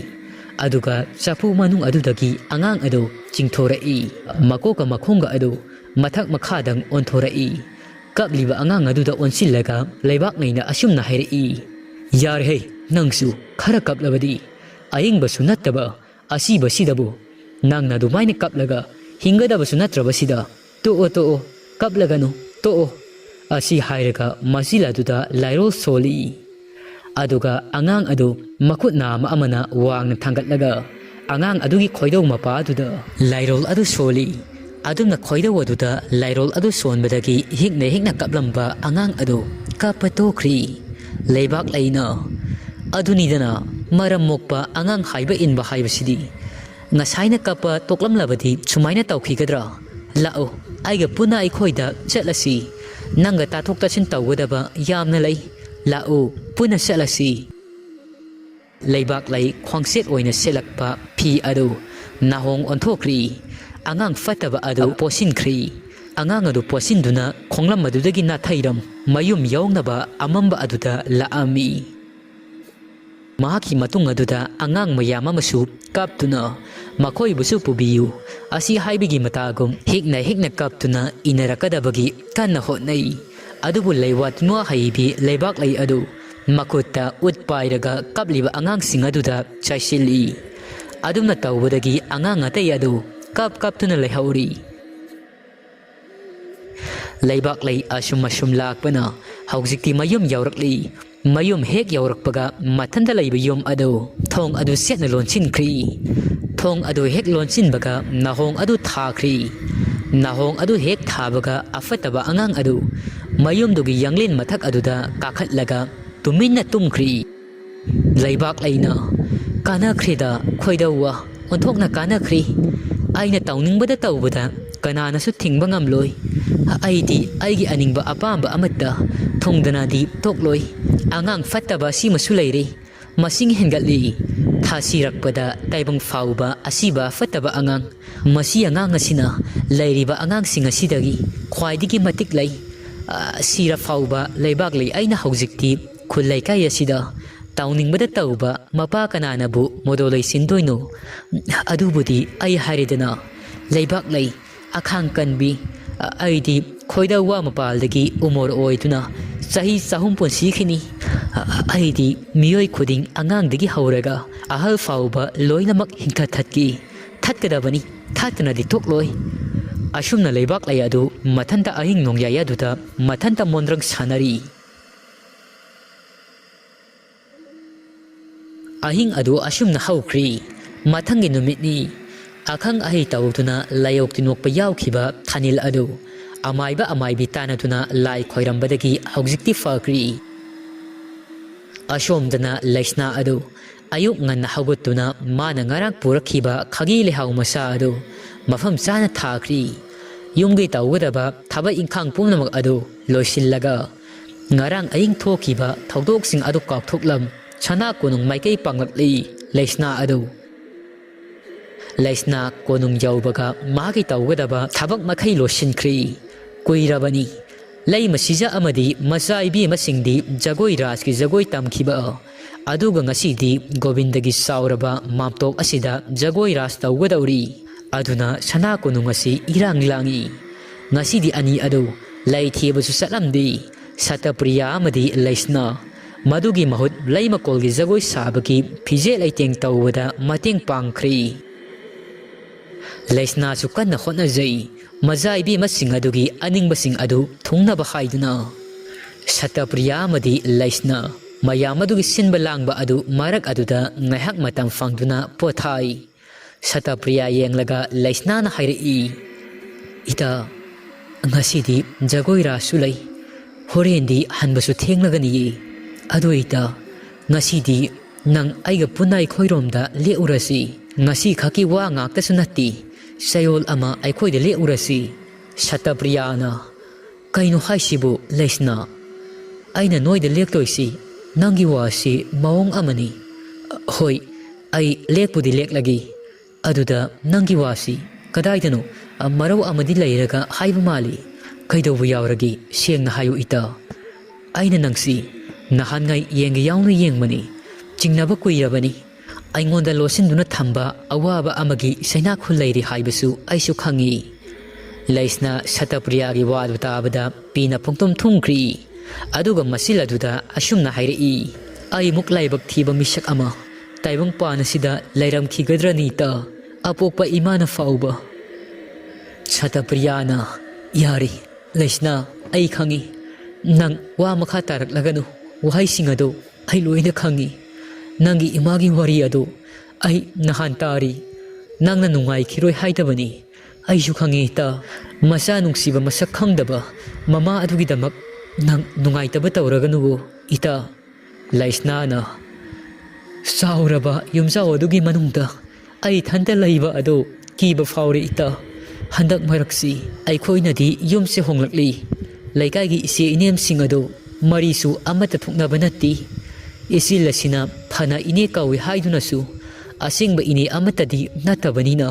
ꯑꯗꯨꯒ ꯆꯐꯨ ꯃꯅꯨꯡ ꯑꯗꯨꯗꯒꯤ ꯑꯉꯥꯡ ꯑꯗꯨ ꯆꯤꯡꯊꯣꯔꯛꯏ꯫ ꯃꯀꯣꯛꯀ ꯃꯈꯣꯡꯒ ꯑꯗꯨ ꯃꯊꯛ ꯃꯈꯥꯗꯪ ꯑꯣꯟꯊꯣꯔꯛꯏ꯫ ꯀꯞꯂꯤꯕ ꯑꯉꯥꯡ ꯑꯗꯨꯗ ꯑꯣꯟꯁꯤꯜꯂꯒ ꯂꯩꯕꯥꯛꯂꯩꯅ ꯑꯁꯨꯝꯅ ꯍꯥꯏꯔꯛꯏ, "ꯌꯥꯔꯦꯍꯦ, ꯅꯪꯁꯨ ꯈꯔ ꯀꯞꯂꯕꯗꯤ꯫ ꯑꯏꯪꯕꯁꯨ ꯅꯠꯇꯕ ꯑꯁꯤꯕꯁꯤꯗꯕꯨ ꯅꯪꯅ ꯑꯗꯨꯃꯥꯏꯅ ꯀꯞꯂꯒ ꯍꯤꯡꯒꯗꯕꯁꯨ ꯅꯠꯇ꯭ꯔꯕꯁꯤꯗ, ꯇꯣꯛꯑꯣ, ꯇꯣꯛꯑꯣ, ꯀꯞꯂꯒꯅꯨ, ꯇꯣꯛꯑꯣ"꯫ ꯑꯁꯤ ꯍꯥꯏꯔꯒ ꯃꯆꯤꯜ ꯑꯗꯨꯗ ꯂꯥꯏꯔꯣꯜ ꯁꯣꯜꯂꯤ꯫ ꯑꯗꯨꯒ ꯑꯉꯥꯡ ꯑꯗꯨ ꯃꯈꯨꯠ ꯅꯥꯝꯃ ꯑꯃꯅ ꯋꯥꯡꯅ ꯊꯥꯡꯒꯠꯂꯒ ꯑꯉꯥꯡ ꯑꯗꯨꯒꯤ ꯈꯣꯏꯗꯧ ꯃꯄꯥ ꯑꯗꯨꯗ ꯂꯥꯏꯔꯣꯜ ꯑꯗꯨ ꯁꯣꯜꯂꯤ꯫ ꯑꯗꯨꯝꯅ ꯈꯣꯏꯗꯧ ꯑꯗꯨꯗ ꯂꯥꯏꯔꯣꯜ ꯑꯗꯨ ꯁꯣꯟꯕꯗꯒꯤ ꯍꯤꯛꯅ ꯍꯤꯛꯅ ꯀꯞꯂꯝꯕ ꯑꯉꯥꯡ ꯑꯗꯨ ꯀꯞꯄ ꯇꯣꯛꯈ꯭ꯔꯤ꯫ ꯂꯩꯕꯥꯛꯂꯩꯅ, "ꯑꯗꯨꯅꯤꯗꯅ, ꯃꯔꯝ ꯃꯣꯛꯄ ꯑꯉꯥꯡ ꯍꯥꯏꯕ ꯏꯟꯕ ꯍꯥꯏꯕꯁꯤꯗꯤ꯫ ꯉꯁꯥꯏꯅ ꯀꯞꯄ ꯇꯣꯛꯂꯝꯂꯕꯗꯤ ꯁꯨꯃꯥꯏꯅ ꯇꯧꯈꯤꯒꯗ꯭ꯔꯥ? ꯂꯥꯛꯎ, ꯑꯩꯒ ꯄꯨꯟꯅ ꯑꯩꯈꯣꯏꯗ ꯆꯠꯂꯁꯤ꯫ ꯅꯪꯒ ꯇꯥꯊꯣꯛ ꯇꯥꯁꯤꯟ ꯇꯧꯒꯗꯕ ꯌꯥꯝꯅ ꯂꯩ꯫ ꯂꯥꯛꯎ, ꯄꯨꯟꯅ ꯆꯠꯂꯁꯤ"꯫ ꯂꯩꯕꯥꯛꯂꯩ ꯈ꯭ꯋꯥꯡꯆꯦꯠ ꯑꯣꯏꯅ ꯁꯦꯠꯂꯛꯄ ꯐꯤ ꯑꯗꯨ ꯅꯥꯍꯣꯡ ꯑꯣꯟꯊꯣꯛꯈ꯭ꯔꯤ꯫ ꯑꯉꯥꯡ ꯐꯠꯇꯕ ꯑꯗꯨ ꯄꯣꯠꯁꯤꯟꯈ꯭ꯔꯤ꯫ ꯑꯉꯥꯡ ꯑꯗꯨ ꯄꯣꯠꯁꯤꯟꯗꯨꯅ ꯈꯣꯡꯂꯝ ꯑꯗꯨꯗꯒꯤ ꯅꯥꯊꯩꯔꯝ ꯃꯌꯨꯝ ꯌꯧꯅꯕ ꯑꯃꯝꯕ ꯑꯗꯨꯗ ꯂꯥꯛꯑꯝꯃꯤ꯫ ꯃꯍꯥꯛꯀꯤ ꯃꯇꯨꯡ ꯑꯗꯨꯗ ꯑꯉꯥꯡ ꯃꯌꯥꯝ ꯑꯃꯁꯨ ꯀꯥꯞꯇꯨꯅ, "ꯃꯈꯣꯏꯕꯨꯁꯨ ꯄꯨꯕꯤꯌꯨ" ꯑꯁꯤ ꯍꯥꯏꯕꯒꯤ ꯃꯇꯥꯒꯨꯝ ꯍꯤꯛꯅ ꯍꯤꯛꯅ ꯀꯥꯞꯇꯨꯅ ꯏꯟꯅꯔꯛꯀꯗꯕꯒꯤ ꯀꯟꯅ ꯍꯣꯠꯅꯩ꯫ ꯑꯗꯨꯕꯨ ꯂꯩꯋꯥꯠ ꯃꯨꯋꯥ ꯍꯩꯕꯤ ꯂꯩꯕꯥꯛꯂꯩ ꯑꯗꯨ ꯃꯈꯨꯠꯇ ꯎꯠ ꯄꯥꯏꯔꯒ ꯀꯞꯂꯤꯕ ꯑꯉꯥꯡꯁꯤꯡ ꯑꯗꯨꯗ ꯆꯥꯏꯁꯤꯜꯂꯤ꯫ ꯑꯗꯨꯝꯅ ꯇꯧꯕꯗꯒꯤ ꯑꯉꯥꯡ ꯑꯇꯩ ꯑꯗꯨ ꯀꯞ ꯀꯞꯇꯨꯅ ꯂꯩꯍꯧꯔꯤ꯫ ꯂꯩꯕꯥꯛꯂꯩ ꯑꯁꯨꯝ ꯑꯁꯨꯝ ꯂꯥꯛꯄꯅ ꯍꯧꯖꯤꯛꯇꯤ ꯃꯌꯨꯝ ꯌꯧꯔꯛꯂꯤ꯫ ꯃꯌꯨꯝ ꯍꯦꯛ ꯌꯧꯔꯛꯄꯒ ꯃꯊꯟꯇ ꯂꯩꯕ ꯌꯨꯝ ꯑꯗꯨ, ꯊꯣꯡ ꯑꯗꯨ ꯆꯦꯠꯅ ꯂꯣꯟꯁꯤꯟꯈ꯭ꯔꯤ꯫ ꯊꯣꯡ ꯑꯗꯨ ꯍꯦꯛ ꯂꯣꯟꯁꯤꯟꯕꯒ ꯅꯥꯍꯣꯡ ꯑꯗꯨ ꯊꯥꯈ꯭ꯔꯤ꯫ ꯅꯥꯍꯣꯡ ꯑꯗꯨ ꯍꯦꯛ ꯊꯥꯕꯒ ꯑꯐꯠꯇꯕ ꯑꯉꯥꯡ ꯑꯗꯨ ꯃꯌꯨꯝꯗꯨꯒꯤ ꯌꯥꯡꯂꯦꯟ ꯃꯊꯛ ꯑꯗꯨꯗ ꯀꯥꯈꯠꯂꯒ ꯇꯨꯃꯤꯟꯅ ꯇꯨꯝꯈ꯭ꯔꯤ꯫ ꯂꯩꯕꯥꯛ ꯂꯩꯅ, "ꯀꯥꯟꯅꯈ꯭ꯔꯦꯗ, ꯈꯣꯏꯗꯧꯋ, ꯑꯣꯟꯊꯣꯛꯅ ꯀꯥꯟꯅꯈ꯭ꯔꯦ꯫ ꯑꯩꯅ ꯇꯧꯅꯤꯡꯕꯗ ꯇꯧꯕꯗ ꯀꯅꯥꯅꯁꯨ ꯊꯤꯡꯕ ꯉꯝꯂꯣꯏ꯫ ꯑꯩꯗꯤ ꯑꯩꯒꯤ ꯑꯅꯤꯡꯕ ꯑꯄꯥꯝꯕ ꯑꯃꯠꯇ ꯊꯨꯡꯗꯅꯗꯤ ꯇꯣꯛꯂꯣꯏ꯫ ꯑꯉꯥꯡ ꯐꯠꯇꯕ ꯑꯁꯤꯃꯁꯨ ꯂꯩꯔꯦ꯫ ꯃꯁꯤꯡ ꯍꯦꯟꯒꯠꯂꯤ꯫ ꯊꯥꯁꯤꯔꯛꯄꯗ ꯇꯥꯏꯕꯪ ꯐꯥꯎꯕ ꯑꯁꯤꯕ ꯐꯠꯇꯕ ꯑꯉꯥꯡ꯫ ꯃꯁꯤ ꯑꯉꯥꯡ ꯑꯁꯤꯅ ꯂꯩꯔꯤꯕ ꯑꯉꯥꯡꯁꯤꯡ ꯑꯁꯤꯗꯒꯤ ꯈ꯭ꯋꯥꯏꯗꯒꯤ ꯃꯇꯤꯛ ꯂꯩ꯫ ꯑ, ꯁꯤꯔ ꯐꯥꯎꯕ ꯂꯩꯕꯥꯛ ꯂꯩ꯫ ꯑꯩꯅ ꯍꯧꯖꯤꯛꯇꯤ ꯈꯨꯜ ꯂꯩꯀꯥꯏ ꯑꯁꯤꯗ ꯇꯧꯅꯤꯡꯕꯗ ꯇꯧꯕ ꯃꯄꯥ ꯀꯅꯥꯅꯕꯨ ꯃꯣꯗꯣ ꯂꯩꯁꯤꯟꯗꯣꯏꯅꯣ? ꯑꯗꯨꯕꯨꯗꯤ ꯑꯩ ꯍꯥꯏꯔꯦꯗꯅ, ꯂꯩꯕꯥꯛ ꯂꯩ, ꯑꯈꯥꯡ ꯀꯟꯕꯤ꯫ ꯑ-, ꯑꯩꯗꯤ ꯈꯣꯏꯗꯧꯋ ꯃꯄꯥꯜꯗꯒꯤ ꯎꯃꯣꯔ ꯑꯣꯏꯗꯨꯅ ꯆꯍꯤ ꯆꯍꯨꯝ ꯄꯨꯟꯁꯤꯈꯤꯅꯤ꯫ ꯑ-, ꯑꯩꯗꯤ ꯃꯤꯑꯣꯏ ꯈꯨꯗꯤꯡ, ꯑꯉꯥꯡꯗꯒꯤ ꯍꯧꯔꯒ ꯑꯍꯜ ꯐꯥꯎꯕ ꯂꯣꯏꯅꯃꯛ ꯍꯤꯡꯊ ꯊꯠꯈꯤ꯫ ꯊꯠꯀꯗꯕꯅꯤ, ꯊꯠꯇꯅꯗꯤ ꯊꯣꯛꯂꯣꯏ꯫" ꯑꯁꯨꯝꯅ ꯂꯩꯕꯥꯛ ꯂꯩ ꯑꯗꯨ ꯃꯊꯟꯇ ꯑꯍꯤꯡ ꯅꯣꯡꯌꯥꯏ ꯑꯗꯨꯗ ꯃꯊꯟꯇ ꯃꯣꯟꯗ꯭ꯔꯪ ꯁꯥꯟꯅꯔꯤ꯫ ꯑꯍꯤꯡ ꯑꯗꯨ ꯑꯁꯨꯝꯅ ꯍꯧꯈ꯭ꯔꯤ꯫ ꯃꯊꯪꯒꯤ ꯅꯨꯃꯤꯠꯅꯤ꯫ ꯑꯈꯪ ꯑꯍꯩ ꯇꯧꯗꯨꯅ ꯂꯥꯏꯑꯣꯛ ꯇꯤꯟꯑꯣꯛꯄ ꯌꯥꯎꯈꯤꯕ ꯊꯥꯅꯤꯜ ꯑꯗꯨ ꯑꯃꯥꯏꯕ ꯑꯃꯥꯏꯕꯤ ꯇꯥꯟꯅꯗꯨꯅ ꯂꯥꯏ ꯈꯣꯏꯔꯝꯕꯗꯒꯤ ꯍꯧꯖꯤꯛꯇꯤ ꯐꯈ꯭ꯔꯤ꯫ ꯑꯁꯣꯝꯗꯅ ꯂꯩꯁꯅꯥ ꯑꯗꯨ ꯑꯌꯨꯛ ꯉꯟꯅ ꯍꯧꯒꯠꯇꯨꯅ ꯃꯥꯅ ꯉꯔꯥꯡ ꯄꯨꯔꯛꯈꯤꯕ ꯈꯥꯒꯤ ꯂꯩꯍꯥꯎ ꯃꯆꯥ ꯑꯗꯨ ꯃꯐꯝ ꯆꯥꯅ ꯊꯥꯈ꯭ꯔꯤ꯫ ꯌꯨꯝꯒꯤ ꯇꯧꯒꯗꯕ ꯊꯕꯛ ꯏꯪꯈꯥꯡ ꯄꯨꯝꯅꯃꯛ ꯑꯗꯨ ꯂꯣꯏꯁꯤꯜꯂꯒ ꯉꯔꯥꯡ ꯑꯍꯤꯡ ꯊꯣꯛꯈꯤꯕ ꯊꯧꯗꯣꯛꯁꯤꯡ ꯑꯗꯨ ꯀꯥꯎꯊꯣꯛꯂꯝ ꯁꯅꯥ ꯀꯣꯅꯨꯡ ꯃꯥꯏꯀꯩ ꯄꯥꯡꯂꯛꯂꯤ ꯂꯩꯁꯅꯥ ꯑꯗꯨ꯫ ꯂꯩꯁꯅꯥ ꯀꯣꯅꯨꯡ ꯌꯧꯕꯒ ꯃꯥꯒꯤ ꯇꯧꯒꯗꯕ ꯊꯕꯛ ꯃꯈꯩ ꯂꯣꯏꯁꯤꯟꯈ꯭ꯔꯤ꯫ ꯀꯨꯏꯔꯕꯅꯤ꯫ ꯂꯩꯃ ꯁꯤꯖ ꯑꯃꯗꯤ ꯃꯆꯥ ꯏꯕꯦꯝꯃꯁꯤꯡꯗꯤ ꯖꯒꯣꯏ ꯔꯥꯁꯀꯤ ꯖꯒꯣꯏ ꯇꯝꯈꯤꯕ꯫ ꯑꯗꯨꯒ ꯉꯁꯤꯗꯤ ꯒꯣꯕꯤꯟꯗꯒꯤ ꯆꯥꯎꯔꯕ ꯃꯥꯝꯇꯣꯞ ꯑꯁꯤꯗ ꯖꯒꯣꯏ ꯔꯥꯁ ꯇꯧꯒꯗꯧꯔꯤ꯫ ꯑꯗꯨꯅ ꯁꯅꯥ ꯀꯣꯅꯨꯡ ꯑꯁꯤ ꯏꯔꯥꯡ ꯂꯥꯡꯏ꯫ ꯉꯁꯤꯗꯤ ꯑꯅꯤ ꯑꯗꯨ ꯂꯩ ꯊꯤꯕꯁꯨ ꯆꯠꯂꯝꯗꯦ꯫ ꯁꯇꯄ꯭ꯔꯤꯌꯥ ꯑꯃꯗꯤ ꯂꯩꯁꯅꯥ꯫ ꯃꯗꯨꯒꯤ ꯃꯍꯨꯠ ꯂꯩꯃꯀꯣꯜꯒꯤ ꯖꯒꯣꯏ ꯁꯥꯕꯒꯤ ꯐꯤꯖꯦꯠ ꯂꯩꯇꯦꯡ ꯇꯧꯕꯗ ꯃꯇꯦꯡ ꯄꯥꯡꯈ꯭ꯔꯦ꯫ ꯂꯩꯁꯅꯥꯁꯨ ꯀꯟꯅ ꯍꯣꯠꯅꯖꯩ꯫ ꯃꯆꯥ ꯏꯕꯦꯝꯃꯁꯤꯡ ꯑꯗꯨꯒꯤ ꯑꯅꯤꯡꯕꯁꯤꯡ ꯑꯗꯨ ꯊꯨꯡꯅꯕ ꯍꯥꯏꯗꯨꯅ꯫ ꯁꯇꯄ꯭ꯔꯤꯌꯥ ꯑꯃꯗꯤ ꯂꯩꯁꯅꯥ ꯃꯌꯥꯝ ꯑꯗꯨꯒꯤ ꯁꯤꯟꯕ ꯂꯥꯡꯕ ꯑꯗꯨ ꯃꯔꯛ ꯑꯗꯨꯗ ꯉꯥꯏꯍꯥꯛ ꯃꯇꯝ ꯐꯪꯗꯨꯅ ꯄꯣꯊꯥꯏ꯫ ꯁꯇꯄ꯭ꯔꯤꯌꯥ ꯌꯦꯡꯂꯒ ꯂꯩꯁꯅꯥꯅ ꯍꯥꯏꯔꯛꯏ, "ꯏꯇꯥ, ꯉꯁꯤꯗꯤ ꯖꯒꯣꯏ ꯔꯥꯁꯁꯨ ꯂꯩ, ꯍꯣꯔꯦꯟꯗꯤ ꯍꯟꯕꯁꯨ ꯊꯦꯡꯂꯒꯅꯤꯌꯦ꯫ ꯑꯗꯣ ꯏꯇꯥ, ꯉꯁꯤꯗꯤ ꯅꯪ ꯑꯩꯒ ꯄꯨꯟꯅ ꯑꯩꯈꯣꯏꯔꯣꯝꯗ ꯂꯦꯛꯎꯔꯁꯤ꯫ ꯉꯁꯤ ꯈꯛꯀꯤ ꯋꯥ ꯉꯥꯛꯇꯁꯨ ꯅꯠꯇꯦ, ꯆꯌꯣꯜ ꯑꯃ ꯑꯩꯈꯣꯏꯗ ꯂꯦꯛꯎꯔꯁꯤ꯫" ꯁꯇꯄ꯭ꯔꯤꯌꯥꯅ, "ꯀꯩꯅꯣ ꯍꯥꯏꯁꯤꯕꯨ ꯂꯩꯁꯅꯥ? ꯑꯩꯅ ꯅꯣꯏꯗ ꯂꯦꯛꯇꯣꯏꯁꯤ ꯅꯪꯒꯤ ꯋꯥꯁꯤ ꯃꯑꯣꯡ ꯑꯃꯅꯤ꯫ ꯍꯣꯏ, ꯑꯩ ꯂꯦꯛꯄꯨꯗꯤ ꯂꯦꯛꯂꯒꯦ꯫ ꯑꯗꯨꯗ ꯅꯪꯒꯤ ꯋꯥꯁꯤ ꯀꯗꯥꯏꯗꯅꯣ ꯃꯔꯧ ꯑꯃꯗꯤ ꯂꯩꯔꯒ ꯍꯥꯏꯕ ꯃꯥꯜꯂꯤ꯫ ꯀꯩꯗꯧꯕ ꯌꯥꯎꯔꯒꯦ? ꯁꯦꯡꯅ ꯍꯥꯏꯌꯨ ꯏꯇꯥ꯫ ꯑꯩꯅ ꯅꯪꯁꯤ ꯅꯍꯥꯟꯉꯩ ꯌꯦꯡꯒꯦ ꯌꯥꯎꯅ ꯌꯦꯡꯕꯅꯤ꯫ ꯆꯤꯡꯅꯕ ꯀꯨꯏꯔꯕꯅꯤ꯫ ꯑꯩꯉꯣꯟꯗ ꯂꯣꯠꯁꯤꯟꯗꯨꯅ ꯊꯝꯕ ꯑꯋꯥꯕ ꯑꯃꯒꯤ ꯁꯩꯅꯥꯈꯨꯜ ꯂꯩꯔꯤ ꯍꯥꯏꯕꯁꯨ ꯑꯩꯁꯨ ꯈꯪꯏ꯫" ꯂꯩꯁꯅꯥ ꯁꯇꯄ꯭ꯔꯤꯌꯥꯒꯤ ꯋꯥꯗꯨ ꯇꯥꯕꯗ ꯄꯤꯅ ꯄꯨꯡꯊꯨꯝ ꯊꯨꯝꯈ꯭ꯔꯤ꯫ ꯑꯗꯨꯒ ꯃꯁꯤꯜ ꯑꯗꯨꯗ ꯑꯁꯨꯝꯅ ꯍꯥꯏꯔꯛꯏ, "ꯑꯩꯃꯨꯛ ꯂꯥꯏꯕꯛ ꯊꯤꯕ ꯃꯤꯁꯛ ꯑꯃ ꯇꯥꯏꯕꯪꯄꯥꯟ ꯑꯁꯤꯗ ꯂꯩꯔꯝꯈꯤꯒꯗ꯭ꯔꯅꯤꯇ, ꯑꯄꯣꯛꯄ ꯏꯃꯥꯅ ꯐꯥꯎꯕ?" ꯁꯇꯄ꯭ꯔꯤꯌꯥꯅ, "ꯌꯥꯔꯦ, ꯂꯩꯁꯅꯥ, ꯑꯩ ꯈꯪꯏ꯫ ꯅꯪ ꯋꯥ ꯃꯈꯥ ꯇꯥꯔꯛꯂꯒꯅꯨ꯫ ꯋꯥꯍꯩꯁꯤꯡ ꯑꯗꯨ ꯑꯩ ꯂꯣꯏꯅ ꯈꯪꯏ꯫ ꯅꯪꯒꯤ ꯏꯃꯥꯒꯤ ꯋꯥꯔꯤ ꯑꯗꯨ ꯑꯩ ꯅꯍꯥꯟ ꯇꯥꯔꯤ꯫ ꯅꯪꯅ ꯅꯨꯡꯉꯥꯏꯈꯤꯔꯣꯏ ꯍꯥꯏꯗꯕꯅꯤ꯫ ꯑꯩꯁꯨ ꯈꯪꯏ ꯏꯇꯥ꯫ ꯃꯆꯥ ꯅꯨꯡꯁꯤꯕ ꯃꯁꯛ ꯈꯪꯗꯕ ꯃꯃꯥ ꯑꯗꯨꯒꯤꯗꯃꯛ ꯅꯪ ꯅꯨꯡꯉꯥꯏꯇꯕ ꯇꯧꯔꯒꯅꯨꯋꯣ ꯏꯇꯥ꯫" ꯂꯩꯁꯅꯥꯅ, "ꯆꯥꯎꯔꯕ ꯌꯨꯝꯖꯥꯎ ꯑꯗꯨꯒꯤ ꯃꯅꯨꯡꯗ ꯑꯩ ꯏꯊꯟꯇ ꯂꯩꯕ ꯑꯗꯨ ꯀꯤꯕ ꯐꯥꯎꯔꯦ ꯏꯇꯥ꯫ ꯍꯟꯗꯛ ꯃꯔꯛꯁꯤ ꯑꯩꯈꯣꯏꯅꯗꯤ ꯌꯨꯝꯁꯦ ꯍꯣꯡꯂꯛꯂꯤ꯫ ꯂꯩꯀꯥꯏꯒꯤ ꯏꯆꯦ ꯏꯅꯦꯝꯁꯤꯡ ꯑꯗꯨ ꯃꯔꯤꯁꯨ ꯑꯃꯠꯇ ꯊꯣꯛꯅꯕ ꯅꯠꯇꯦ꯫ ꯏꯆꯤꯜ ꯑꯁꯤꯅ ꯐꯅ ꯏꯅꯦ ꯀꯧꯏ ꯍꯥꯏꯗꯨꯅꯁꯨ ꯑꯁꯦꯡꯕ ꯏꯅꯦ ꯑꯃꯠꯇꯗꯤ ꯅꯠꯇꯕꯅꯤꯅ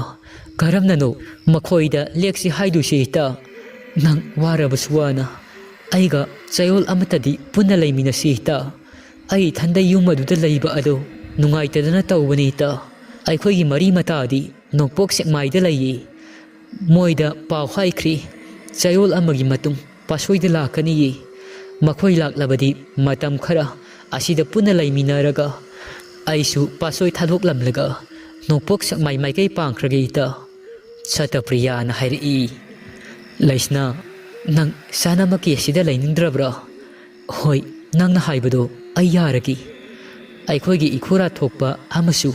ꯀꯔꯝꯅꯅꯣ ꯃꯈꯣꯏꯗ ꯂꯦꯛꯁꯤ ꯍꯥꯏꯗꯣꯏꯁꯦ ꯏꯇꯥ? ꯅꯪ ꯋꯥꯔꯕꯁꯨ ꯋꯥꯅ ꯑꯩꯒ ꯆꯌꯣꯜ ꯑꯃꯠꯇꯗꯤ ꯄꯨꯟꯅ ꯂꯩꯃꯤꯟꯅꯁꯤ ꯏꯇꯥ꯫ ꯑꯩ ꯏꯊꯟꯗ ꯌꯨꯝ ꯑꯗꯨꯗ ꯂꯩꯕ ꯑꯗꯨ ꯅꯨꯡꯉꯥꯏꯇꯗꯅ ꯇꯧꯕꯅꯤ ꯏꯇꯥ꯫ ꯑꯩꯈꯣꯏꯒꯤ ꯃꯔꯤ ꯃꯇꯥꯗꯤ ꯅꯣꯡꯄꯣꯛ ꯁꯦꯛꯃꯥꯏꯗ ꯂꯩꯌꯦ꯫ ꯃꯣꯏꯗ ꯄꯥꯎ ꯍꯥꯏꯈ꯭ꯔꯤ꯫ ꯆꯌꯣꯜ ꯑꯃꯒꯤ ꯃꯇꯨꯡ ꯄꯥꯠꯁꯣꯏꯗ ꯂꯥꯛꯀꯅꯤꯌꯦ꯫ ꯃꯈꯣꯏ ꯂꯥꯛꯂꯕꯗꯤ ꯃꯇꯝ ꯈꯔ ꯑꯁꯤꯗ ꯄꯨꯟꯅ ꯂꯩꯃꯤꯟꯅꯔꯒ ꯑꯩꯁꯨ ꯄꯥꯠꯁꯣꯏ ꯊꯥꯗꯣꯛꯂꯝꯂꯒ ꯅꯣꯡꯄꯣꯛ ꯁꯦꯛꯃꯥꯏ ꯃꯥꯏꯀꯩ ꯄꯥꯡꯈ꯭ꯔꯒꯦ ꯏꯇꯥ꯫" ꯁꯇꯄ꯭ꯔꯤꯌꯥꯅ ꯍꯥꯏꯔꯛꯏ, "ꯂꯩꯁꯅꯥ, ꯅꯪ ꯆꯥꯅꯃꯛꯀꯤ ꯑꯁꯤꯗ ꯂꯩꯅꯤꯡꯗ꯭ꯔꯕ꯭ꯔꯥ?" "ꯍꯣꯏ, ꯅꯪꯅ ꯍꯥꯏꯕꯗꯣ ꯑꯩ ꯌꯥꯔꯒꯦ꯫ ꯑꯩꯈꯣꯏꯒꯤ ꯏꯈꯨꯔꯥ ꯊꯣꯛꯄ ꯑꯃꯁꯨ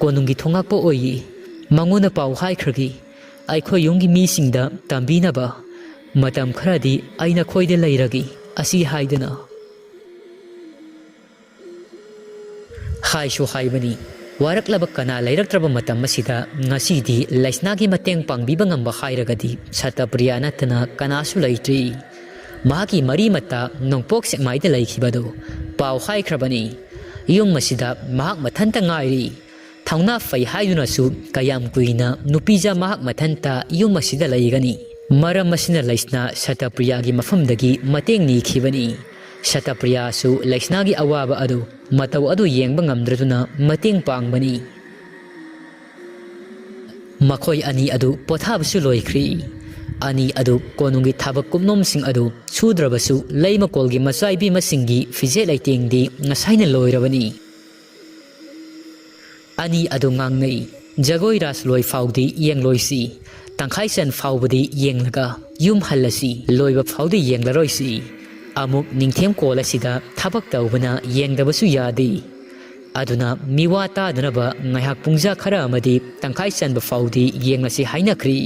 ꯀꯣꯅꯨꯡꯒꯤ ꯊꯣꯉꯥꯛꯄ ꯑꯣꯏꯌꯦ꯫ ꯃꯉꯣꯟꯗ ꯄꯥꯎ ꯍꯥꯏꯈ꯭ꯔꯒꯦ꯫ ꯑꯩꯈꯣꯏ ꯌꯨꯝꯒꯤ ꯃꯤꯁꯤꯡꯗ ꯇꯝꯕꯤꯅꯕ ꯃꯇꯝ ꯈꯔꯗꯤ ꯑꯩ ꯅꯈꯣꯏꯗ ꯂꯩꯔꯒꯦ" ꯑꯁꯤ ꯍꯥꯏꯗꯨꯅ꯫ ꯍꯥꯏꯁꯨ ꯍꯥꯏꯕꯅꯤ, ꯋꯥꯔꯛꯂꯕ ꯀꯅꯥ ꯂꯩꯔꯛꯇ꯭ꯔꯕ ꯃꯇꯝ ꯑꯁꯤꯗ ꯉꯁꯤꯗꯤ ꯂꯩꯁꯅꯥꯒꯤ ꯃꯇꯦꯡ ꯄꯥꯡꯕꯤꯕ ꯉꯝꯕ ꯍꯥꯏꯔꯒꯗꯤ ꯁꯇꯄ꯭ꯔꯤꯌꯥ ꯅꯠꯇꯅ ꯀꯅꯥꯁꯨ ꯂꯩꯇ꯭ꯔꯤ꯫ ꯃꯍꯥꯛꯀꯤ ꯃꯔꯤ ꯃꯇꯥ ꯅꯣꯡꯄꯣꯛ ꯁꯦꯛꯃꯥꯏꯗ ꯂꯩꯈꯤꯕꯗꯨ ꯄꯥꯎ ꯍꯥꯏꯈ꯭ꯔꯕꯅꯤ꯫ ꯌꯨꯝ ꯑꯁꯤꯗ ꯃꯍꯥꯛ ꯃꯊꯟꯇ ꯉꯥꯏꯔꯤ꯫ ꯊꯧꯅꯥ ꯐꯩ ꯍꯥꯏꯗꯨꯅꯁꯨ ꯀꯌꯥꯝ ꯀꯨꯏꯅ ꯅꯨꯄꯤꯖ ꯃꯍꯥꯛ ꯃꯊꯟꯇ ꯌꯨꯝ ꯑꯁꯤꯗ ꯂꯩꯒꯅꯤ? ꯃꯔꯝ ꯑꯁꯤꯅ ꯂꯩꯁꯅꯥ ꯁꯇꯄ꯭ꯔꯤꯌꯥꯒꯤ ꯃꯐꯝꯗꯒꯤ ꯃꯇꯦꯡ ꯅꯤꯈꯤꯕꯅꯤ꯫ ꯁꯇꯄ꯭ꯔꯤꯌꯥꯁꯨ ꯂꯩꯁꯅꯥꯒꯤ ꯑꯋꯥꯕ ꯑꯗꯨ, ꯃꯇꯧ ꯑꯗꯨ ꯌꯦꯡꯕ ꯉꯝꯗ꯭ꯔꯗꯨꯅ ꯃꯇꯦꯡ ꯄꯥꯡꯕꯅꯤ꯫ ꯃꯈꯣꯏ ꯑꯅꯤ ꯑꯗꯨ ꯄꯣꯊꯥꯕꯁꯨ ꯂꯣꯏꯈ꯭ꯔꯤ꯫ ꯑꯅꯤ ꯑꯗꯨ ꯀꯣꯅꯨꯡꯒꯤ ꯊꯕꯛ ꯀꯨꯞꯅꯣꯝꯁꯤꯡ ꯑꯗꯨ ꯁꯨꯗ꯭ꯔꯕꯁꯨ ꯂꯩꯃꯀꯣꯜꯒꯤ ꯃꯆꯥ ꯏꯕꯦꯝꯃꯁꯤꯡꯒꯤ ꯐꯤꯖꯦꯠ ꯂꯩꯇꯦꯡꯗꯤ ꯉꯁꯥꯏꯅ ꯂꯣꯏꯔꯕꯅꯤ꯫ ꯑꯅꯤ ꯑꯗꯨ ꯉꯥꯡꯅꯩ꯫ "ꯖꯒꯣꯏ ꯔꯥꯁ ꯂꯣꯏ ꯐꯥꯎꯗꯤ ꯌꯦꯡꯂꯣꯏꯁꯤ꯫ ꯇꯪꯈꯥꯏ ꯆꯟ ꯐꯥꯎꯕꯗꯤ ꯌꯦꯡꯂꯒ ꯌꯨꯝ ꯍꯜꯂꯁꯤ꯫ ꯂꯣꯏꯕ ꯐꯥꯎꯗꯤ ꯌꯦꯡꯂꯔꯣꯏꯁꯤ꯫ ꯑꯃꯨꯛ ꯅꯤꯡꯊꯦꯝ ꯀꯣꯜ ꯑꯁꯤꯗ ꯊꯕꯛ ꯇꯧꯕꯅ ꯌꯦꯡꯗꯕꯁꯨ ꯌꯥꯗꯦ꯫ ꯑꯗꯨꯅ ꯃꯤꯋꯥ ꯇꯥꯗꯅꯕ ꯉꯥꯏꯍꯥꯛ ꯄꯨꯡꯖꯥ ꯈꯔ ꯑꯃꯗꯤ ꯇꯪꯈꯥꯏ ꯆꯟꯕ ꯐꯥꯎꯗꯤ ꯌꯦꯡꯂꯁꯤ" ꯍꯥꯏꯅꯈ꯭ꯔꯤ꯫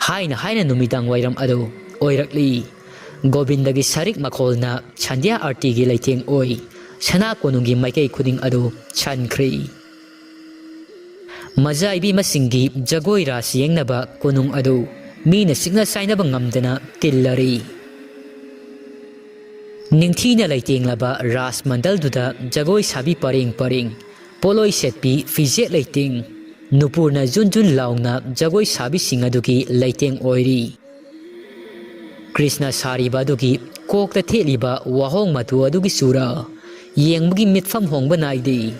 ꯍꯥꯏꯅ ꯍꯥꯏꯅ ꯅꯨꯃꯤꯗꯥꯡ ꯋꯥꯏꯔꯝ ꯑꯗꯨ ꯑꯣꯏꯔꯛꯂꯤ꯫ ꯒꯣꯕꯤꯟꯗꯒꯤ ꯁꯔꯤꯛ ꯃꯈꯣꯜꯅ ꯁꯟꯙ꯭ꯌꯥ ꯑꯥꯔꯇꯤꯒꯤ ꯂꯩꯇꯦꯡ ꯑꯣꯏ꯫ ꯁꯅꯥ ꯀꯣꯅꯨꯡꯒꯤ ꯃꯥꯏꯀꯩ ꯈꯨꯗꯤꯡ ꯑꯗꯨ ꯁꯟꯈ꯭ꯔꯦ꯫ ꯃꯖꯥ ꯏꯕꯦꯝꯃꯁꯤꯡꯒꯤ ꯖꯒꯣꯏ ꯔꯥꯁ ꯌꯦꯡꯅꯕ ꯀꯣꯅꯨꯡ ꯑꯗꯨ ꯃꯤꯅ ꯁꯤꯛꯅ ꯁꯥꯏꯅꯕ ꯉꯝꯗꯅ ꯇꯤꯜꯂꯔꯤ꯫ ꯅꯤꯡꯊꯤꯅ ꯂꯩꯇꯦꯡꯂꯕ ꯔꯥꯁ ꯃꯟꯗꯜꯗꯨꯗ ꯖꯒꯣꯏ ꯁꯥꯕꯤ ꯄꯔꯦꯡ ꯄꯔꯦꯡ, ꯄꯣꯠꯂꯣꯏ ꯁꯦꯠꯄꯤ ꯐꯤꯖꯦꯠ ꯂꯩꯇꯦꯡ, ꯅꯨꯄꯨꯔꯅ ꯖꯨꯟ ꯖꯨꯟ ꯂꯥꯎꯅ ꯖꯒꯣꯏ ꯁꯥꯕꯤꯁꯤꯡ ꯑꯗꯨꯒꯤ ꯂꯩꯇꯦꯡ ꯑꯣꯏꯔꯤ꯫ ꯀ꯭ꯔꯤꯁꯅ ꯁꯥꯔꯤꯕ ꯑꯗꯨꯒꯤ ꯀꯣꯛꯇ ꯊꯦꯠꯂꯤꯕ ꯋꯥꯍꯣꯡ ꯃꯇꯨ ꯑꯗꯨꯒꯤ ꯆꯨꯔ ꯌꯦꯡꯕꯒꯤ ꯃꯤꯠꯐꯝ ꯍꯣꯡꯕ ꯅꯥꯏꯗꯦ꯫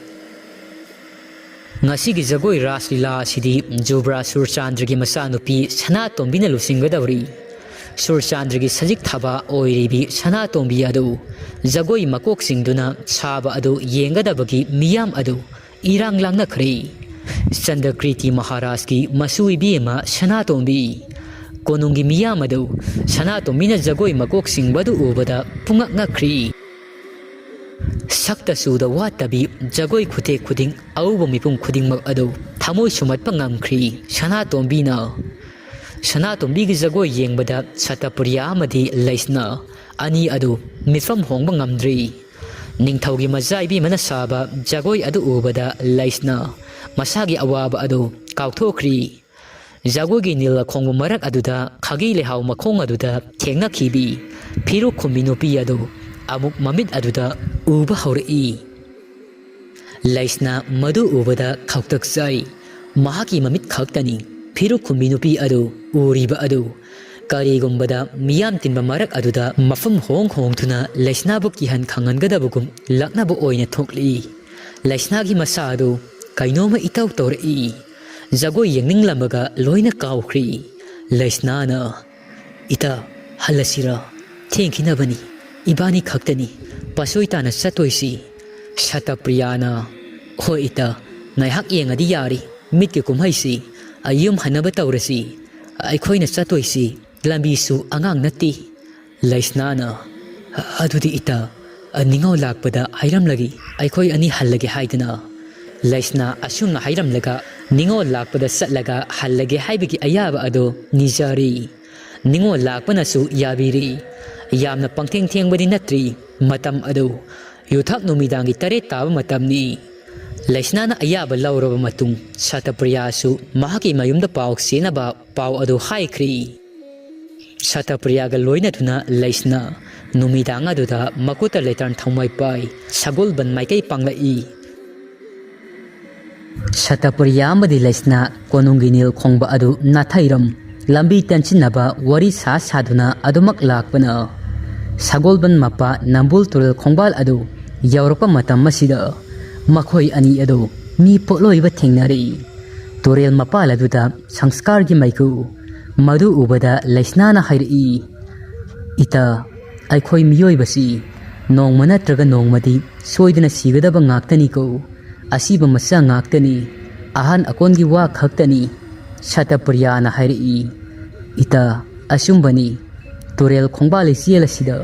ꯉꯁꯤꯒꯤ ꯖꯒꯣꯏ ꯔꯥꯁ ꯂꯤꯂꯥ ꯑꯁꯤꯗꯤ ꯖꯨꯕ꯭ꯔꯥ ꯁꯨꯔꯆꯥꯟꯗ꯭ꯔꯒꯤ ꯃꯆꯥꯅꯨꯄꯤ ꯁꯅꯥꯇꯣꯝꯕꯤꯅ ꯂꯨꯆꯤꯡꯒꯗꯧꯔꯤ꯫ ꯁꯨꯔꯆꯥꯟꯗ꯭ꯔꯒꯤ ꯁꯖꯤꯛ ꯊꯥꯕ ꯑꯣꯏꯔꯤꯕꯤ ꯁꯅꯥꯇꯣꯝꯕꯤ ꯑꯗꯨ ꯖꯒꯣꯏ ꯃꯀꯣꯛꯁꯤꯡꯗꯨꯅ ꯁꯥꯕ ꯑꯗꯨ ꯌꯦꯡꯒꯗꯕꯒꯤ ꯃꯤꯌꯥꯝ ꯑꯗꯨ ꯏꯔꯥꯡ ꯂꯥꯡꯅꯈ꯭ꯔꯦ꯫ ꯆꯟꯗ꯭ꯔꯀ꯭ꯔꯤꯇꯤ ꯃꯍꯥꯔꯥꯖꯀꯤ ꯃꯁꯨ ꯏꯕꯦꯝꯃ ꯁꯅꯥꯇꯣꯝꯕꯤ꯫ ꯀꯣꯅꯨꯡꯒꯤ ꯃꯤꯌꯥꯝ ꯑꯗꯨ ꯁꯅꯥꯇꯣꯝꯕꯤꯅ ꯖꯒꯣꯏ ꯃꯀꯣꯛ ꯆꯤꯡꯕꯗꯨ ꯎꯕꯗ ꯄꯨꯡꯉꯛ ꯉꯛꯈ꯭ꯔꯤ꯫ ꯁꯛꯇ ꯆꯨꯗ ꯋꯥꯠꯇꯕꯤ ꯖꯒꯣꯏ ꯈꯨꯊꯦꯛ ꯈꯨꯗꯤꯡ ꯑꯎꯕ ꯃꯤꯄꯨꯝ ꯈꯨꯗꯤꯡꯃꯛ ꯑꯗꯨ ꯊꯃꯣꯏ ꯁꯨꯝꯍꯠꯄ ꯉꯝꯈ꯭ꯔꯤ꯫ ꯁꯅꯥꯇꯣꯝꯕꯤꯅ ꯁꯅꯥꯇꯣꯝꯕꯤꯒꯤ ꯖꯒꯣꯏ ꯌꯦꯡꯕꯗ ꯁꯇꯄ꯭ꯔꯤꯌꯥ ꯑꯃꯗꯤ ꯂꯩꯁꯅꯥ ꯑꯅꯤ ꯑꯗꯨ ꯃꯤꯠꯐꯝ ꯍꯣꯡꯕ ꯉꯝꯗ꯭ꯔꯤ꯫ ꯅꯤꯡꯊꯧꯒꯤ ꯃꯆꯥ ꯏꯕꯦꯝꯃꯅ ꯁꯥꯕ ꯖꯒꯣꯏ ꯑꯗꯨ ꯎꯕꯗ ꯂꯩꯁꯅꯥ ꯃꯁꯥꯒꯤ ꯑꯋꯥꯕ ꯑꯗꯨ ꯀꯥꯎꯊꯣꯛꯈ꯭ꯔꯤ꯫ ꯖꯒꯣꯏꯒꯤ ꯅꯤꯜ ꯈꯣꯡꯕ ꯃꯔꯛ ꯑꯗꯨꯗ ꯈꯥꯒꯤ ꯂꯩꯍꯥꯎ ꯃꯈꯣꯡ ꯑꯗꯨꯗ ꯊꯦꯡꯅꯈꯤꯕꯤ ꯐꯤꯔꯨꯛ ꯈꯨꯝꯕꯤ ꯅꯨꯄꯤ ꯑꯗꯨ ꯑꯃꯨꯛ ꯃꯃꯤꯠ ꯑꯗꯨꯗ ꯎꯕ ꯍꯧꯔꯛꯏ꯫ ꯂꯩꯁꯅꯥ ꯃꯗꯨ ꯎꯕꯗ ꯈꯧꯇꯛ ꯆꯥꯏ꯫ ꯃꯍꯥꯛꯀꯤ ꯃꯃꯤꯠ ꯈꯛꯇꯅꯤ ꯐꯤꯔꯨꯛ ꯈꯨꯝꯕꯤ ꯅꯨꯄꯤ ꯑꯗꯨ ꯎꯔꯤꯕ ꯑꯗꯨ꯫ ꯀꯔꯤꯒꯨꯝꯕꯗ ꯃꯤꯌꯥꯝ ꯇꯤꯟꯕ ꯃꯔꯛ ꯑꯗꯨꯗ ꯃꯐꯝ ꯍꯣꯡ ꯍꯣꯡꯗꯨꯅ ꯂꯩꯁꯅꯥꯕꯨ ꯀꯤꯍꯟ ꯈꯪꯍꯟꯒꯗꯕꯒꯨꯝ ꯂꯛꯅꯕ ꯑꯣꯏꯅ ꯊꯣꯛꯂꯛꯏ꯫ ꯂꯩꯁꯅꯥꯒꯤ ꯃꯁꯥ ꯑꯗꯨ ꯀꯩꯅꯣꯝꯃ ꯏꯇꯧ ꯇꯧꯔꯛꯏ꯫ ꯖꯒꯣꯏ ꯌꯦꯡꯅꯤꯡꯂꯝꯕꯒ ꯂꯣꯏꯅ ꯀꯥꯎꯈ꯭ꯔꯤ꯫ ꯂꯩꯁꯅꯥꯅ, "ꯏꯇꯥ, ꯍꯜꯂꯁꯤꯔ? ꯊꯦꯡꯈꯤꯅꯕꯅꯤ꯫ ꯏꯕꯥꯅꯤ ꯈꯛꯇꯅꯤ ꯄꯁꯣꯏ ꯇꯥꯅ ꯆꯠꯇꯣꯏꯁꯤ꯫" ꯁꯇꯄ꯭ꯔꯤꯌꯥꯅ, "ꯍꯣꯏ ꯏꯇꯥ, ꯉꯥꯏꯍꯥꯛ ꯌꯦꯡꯉꯗꯤ ꯌꯥꯔꯤ꯫ ꯃꯤꯠꯀꯤ ꯀꯨꯝꯍꯩꯁꯤ ꯌꯨꯝ ꯍꯟꯅꯕ ꯇꯧꯔꯁꯤ꯫ ꯑꯩꯈꯣꯏꯅ ꯆꯠꯇꯣꯏꯁꯤ ꯂꯝꯕꯤꯁꯨ ꯑꯉꯥꯡ ꯅꯠꯇꯦ꯫" ꯂꯩꯁꯅꯥꯅ, "ꯑꯗꯨꯗꯤ ꯏꯇꯥ, ꯅꯤꯉꯣꯜ ꯂꯥꯛꯄꯗ ꯍꯥꯏꯔꯝꯂꯒꯦ, ꯑꯩꯈꯣꯏ ꯑꯅꯤ ꯍꯜꯂꯒꯦ ꯍꯥꯏꯗꯅ꯫" ꯂꯩꯁꯅꯥ ꯑꯁꯨꯝꯅ ꯍꯥꯏꯔꯝꯂꯒ ꯅꯤꯉꯣꯜ ꯂꯥꯛꯄꯗ ꯆꯠꯂꯒ ꯍꯜꯂꯒꯦ ꯍꯥꯏꯕꯒꯤ ꯑꯌꯥꯕ ꯑꯗꯨ ꯅꯤꯖꯔꯤ꯫ ꯅꯤꯉꯣꯜ ꯂꯥꯛꯄꯅꯁꯨ ꯌꯥꯕꯤꯔꯤ꯫ ꯌꯥꯝꯅ ꯄꯪꯊꯦꯡ ꯊꯦꯡꯕꯗꯤ ꯅꯠꯇ꯭ꯔꯤ꯫ ꯃꯇꯝ ꯑꯗꯨ ꯌꯨꯊꯛ ꯅꯨꯃꯤꯗꯥꯡꯒꯤ ꯇꯔꯦꯠ ꯇꯥꯕ ꯃꯇꯝꯅꯤ꯫ ꯂꯩꯁꯅꯥꯅ ꯑꯌꯥꯕ ꯂꯧꯔꯕ ꯃꯇꯨꯡ ꯁꯇꯄ꯭ꯔꯤꯌꯥꯁꯨ ꯃꯍꯥꯛꯀꯤ ꯃꯌꯨꯝꯗ ꯄꯥꯎ ꯆꯦꯅꯕ ꯄꯥꯎ ꯑꯗꯨ ꯍꯥꯏꯈ꯭ꯔꯤ꯫ ꯁꯇꯄ꯭ꯔꯤꯌꯥꯒ ꯂꯣꯏꯅꯗꯨꯅ ꯂꯩꯁꯅꯥ ꯅꯨꯃꯤꯗꯥꯡ ꯑꯗꯨꯗ ꯃꯈꯨꯠꯇ ꯂꯦꯇꯔꯟ ꯊꯧꯃꯥꯏ ꯄꯥꯏ ꯁꯒꯣꯜꯕꯟ ꯃꯥꯏꯀꯩ ꯄꯥꯡꯂꯛꯏ꯫ ꯁꯇꯄ꯭ꯔꯤꯌꯥ ꯑꯃꯗꯤ ꯂꯩꯁꯅꯥ ꯀꯣꯅꯨꯡꯒꯤ ꯅꯤꯜ ꯈꯣꯡꯕ ꯑꯗꯨ ꯅꯥꯊꯩꯔꯝ ꯂꯝꯕꯤ ꯇꯦꯟꯁꯤꯟꯅꯕ ꯋꯥꯔꯤ ꯁꯥ ꯁꯥꯗꯨꯅ ꯑꯗꯨꯃꯛ ꯂꯥꯛꯄꯅ ꯁꯒꯣꯜꯕꯟ ꯃꯄꯥ ꯅꯝꯕꯨꯜ ꯇꯨꯔꯦꯜ ꯈꯣꯡꯕꯥꯜ ꯑꯗꯨ ꯌꯧꯔꯛꯄ ꯃꯇꯝ ꯑꯁꯤꯗ ꯃꯈꯣꯏ ꯑꯅꯤ ꯑꯗꯨ ꯃꯤ ꯄꯣꯠꯂꯣꯏꯕ ꯊꯦꯡꯅꯔꯛꯏ꯫ ꯇꯨꯔꯦꯜ ꯃꯄꯥꯜ ꯑꯗꯨꯗ ꯁꯪꯁꯀꯥꯔꯒꯤ ꯃꯩꯈꯨ ꯃꯗꯨ ꯎꯕꯗ ꯂꯩꯁꯅꯥꯅ ꯍꯥꯏꯔꯛꯏ, "ꯏꯇꯥ, ꯑꯩꯈꯣꯏ ꯃꯤꯑꯣꯏꯕꯁꯤ ꯅꯣꯡꯃ ꯅꯠꯇ꯭ꯔꯒ ꯅꯣꯡꯃꯗꯤ ꯁꯣꯏꯗꯅ ꯁꯤꯒꯗꯕ ꯉꯥꯛꯇꯅꯤꯀꯣ꯫ ꯑꯁꯤꯕ ꯃꯆꯥ ꯉꯥꯛꯇꯅꯤ꯫ ꯑꯍꯟ ꯑꯀꯣꯟꯒꯤ ꯋꯥ ꯈꯛꯇꯅꯤ꯫" ꯁꯇꯄ꯭ꯔꯤꯌꯥꯅ ꯍꯥꯏꯔꯛꯏ, "ꯏꯇꯥ, ꯑꯆꯨꯝꯕꯅꯤ꯫ ꯇꯨꯔꯦꯜ ꯈꯣꯡꯕꯥꯜ ꯏꯆꯦꯜ ꯑꯁꯤꯗ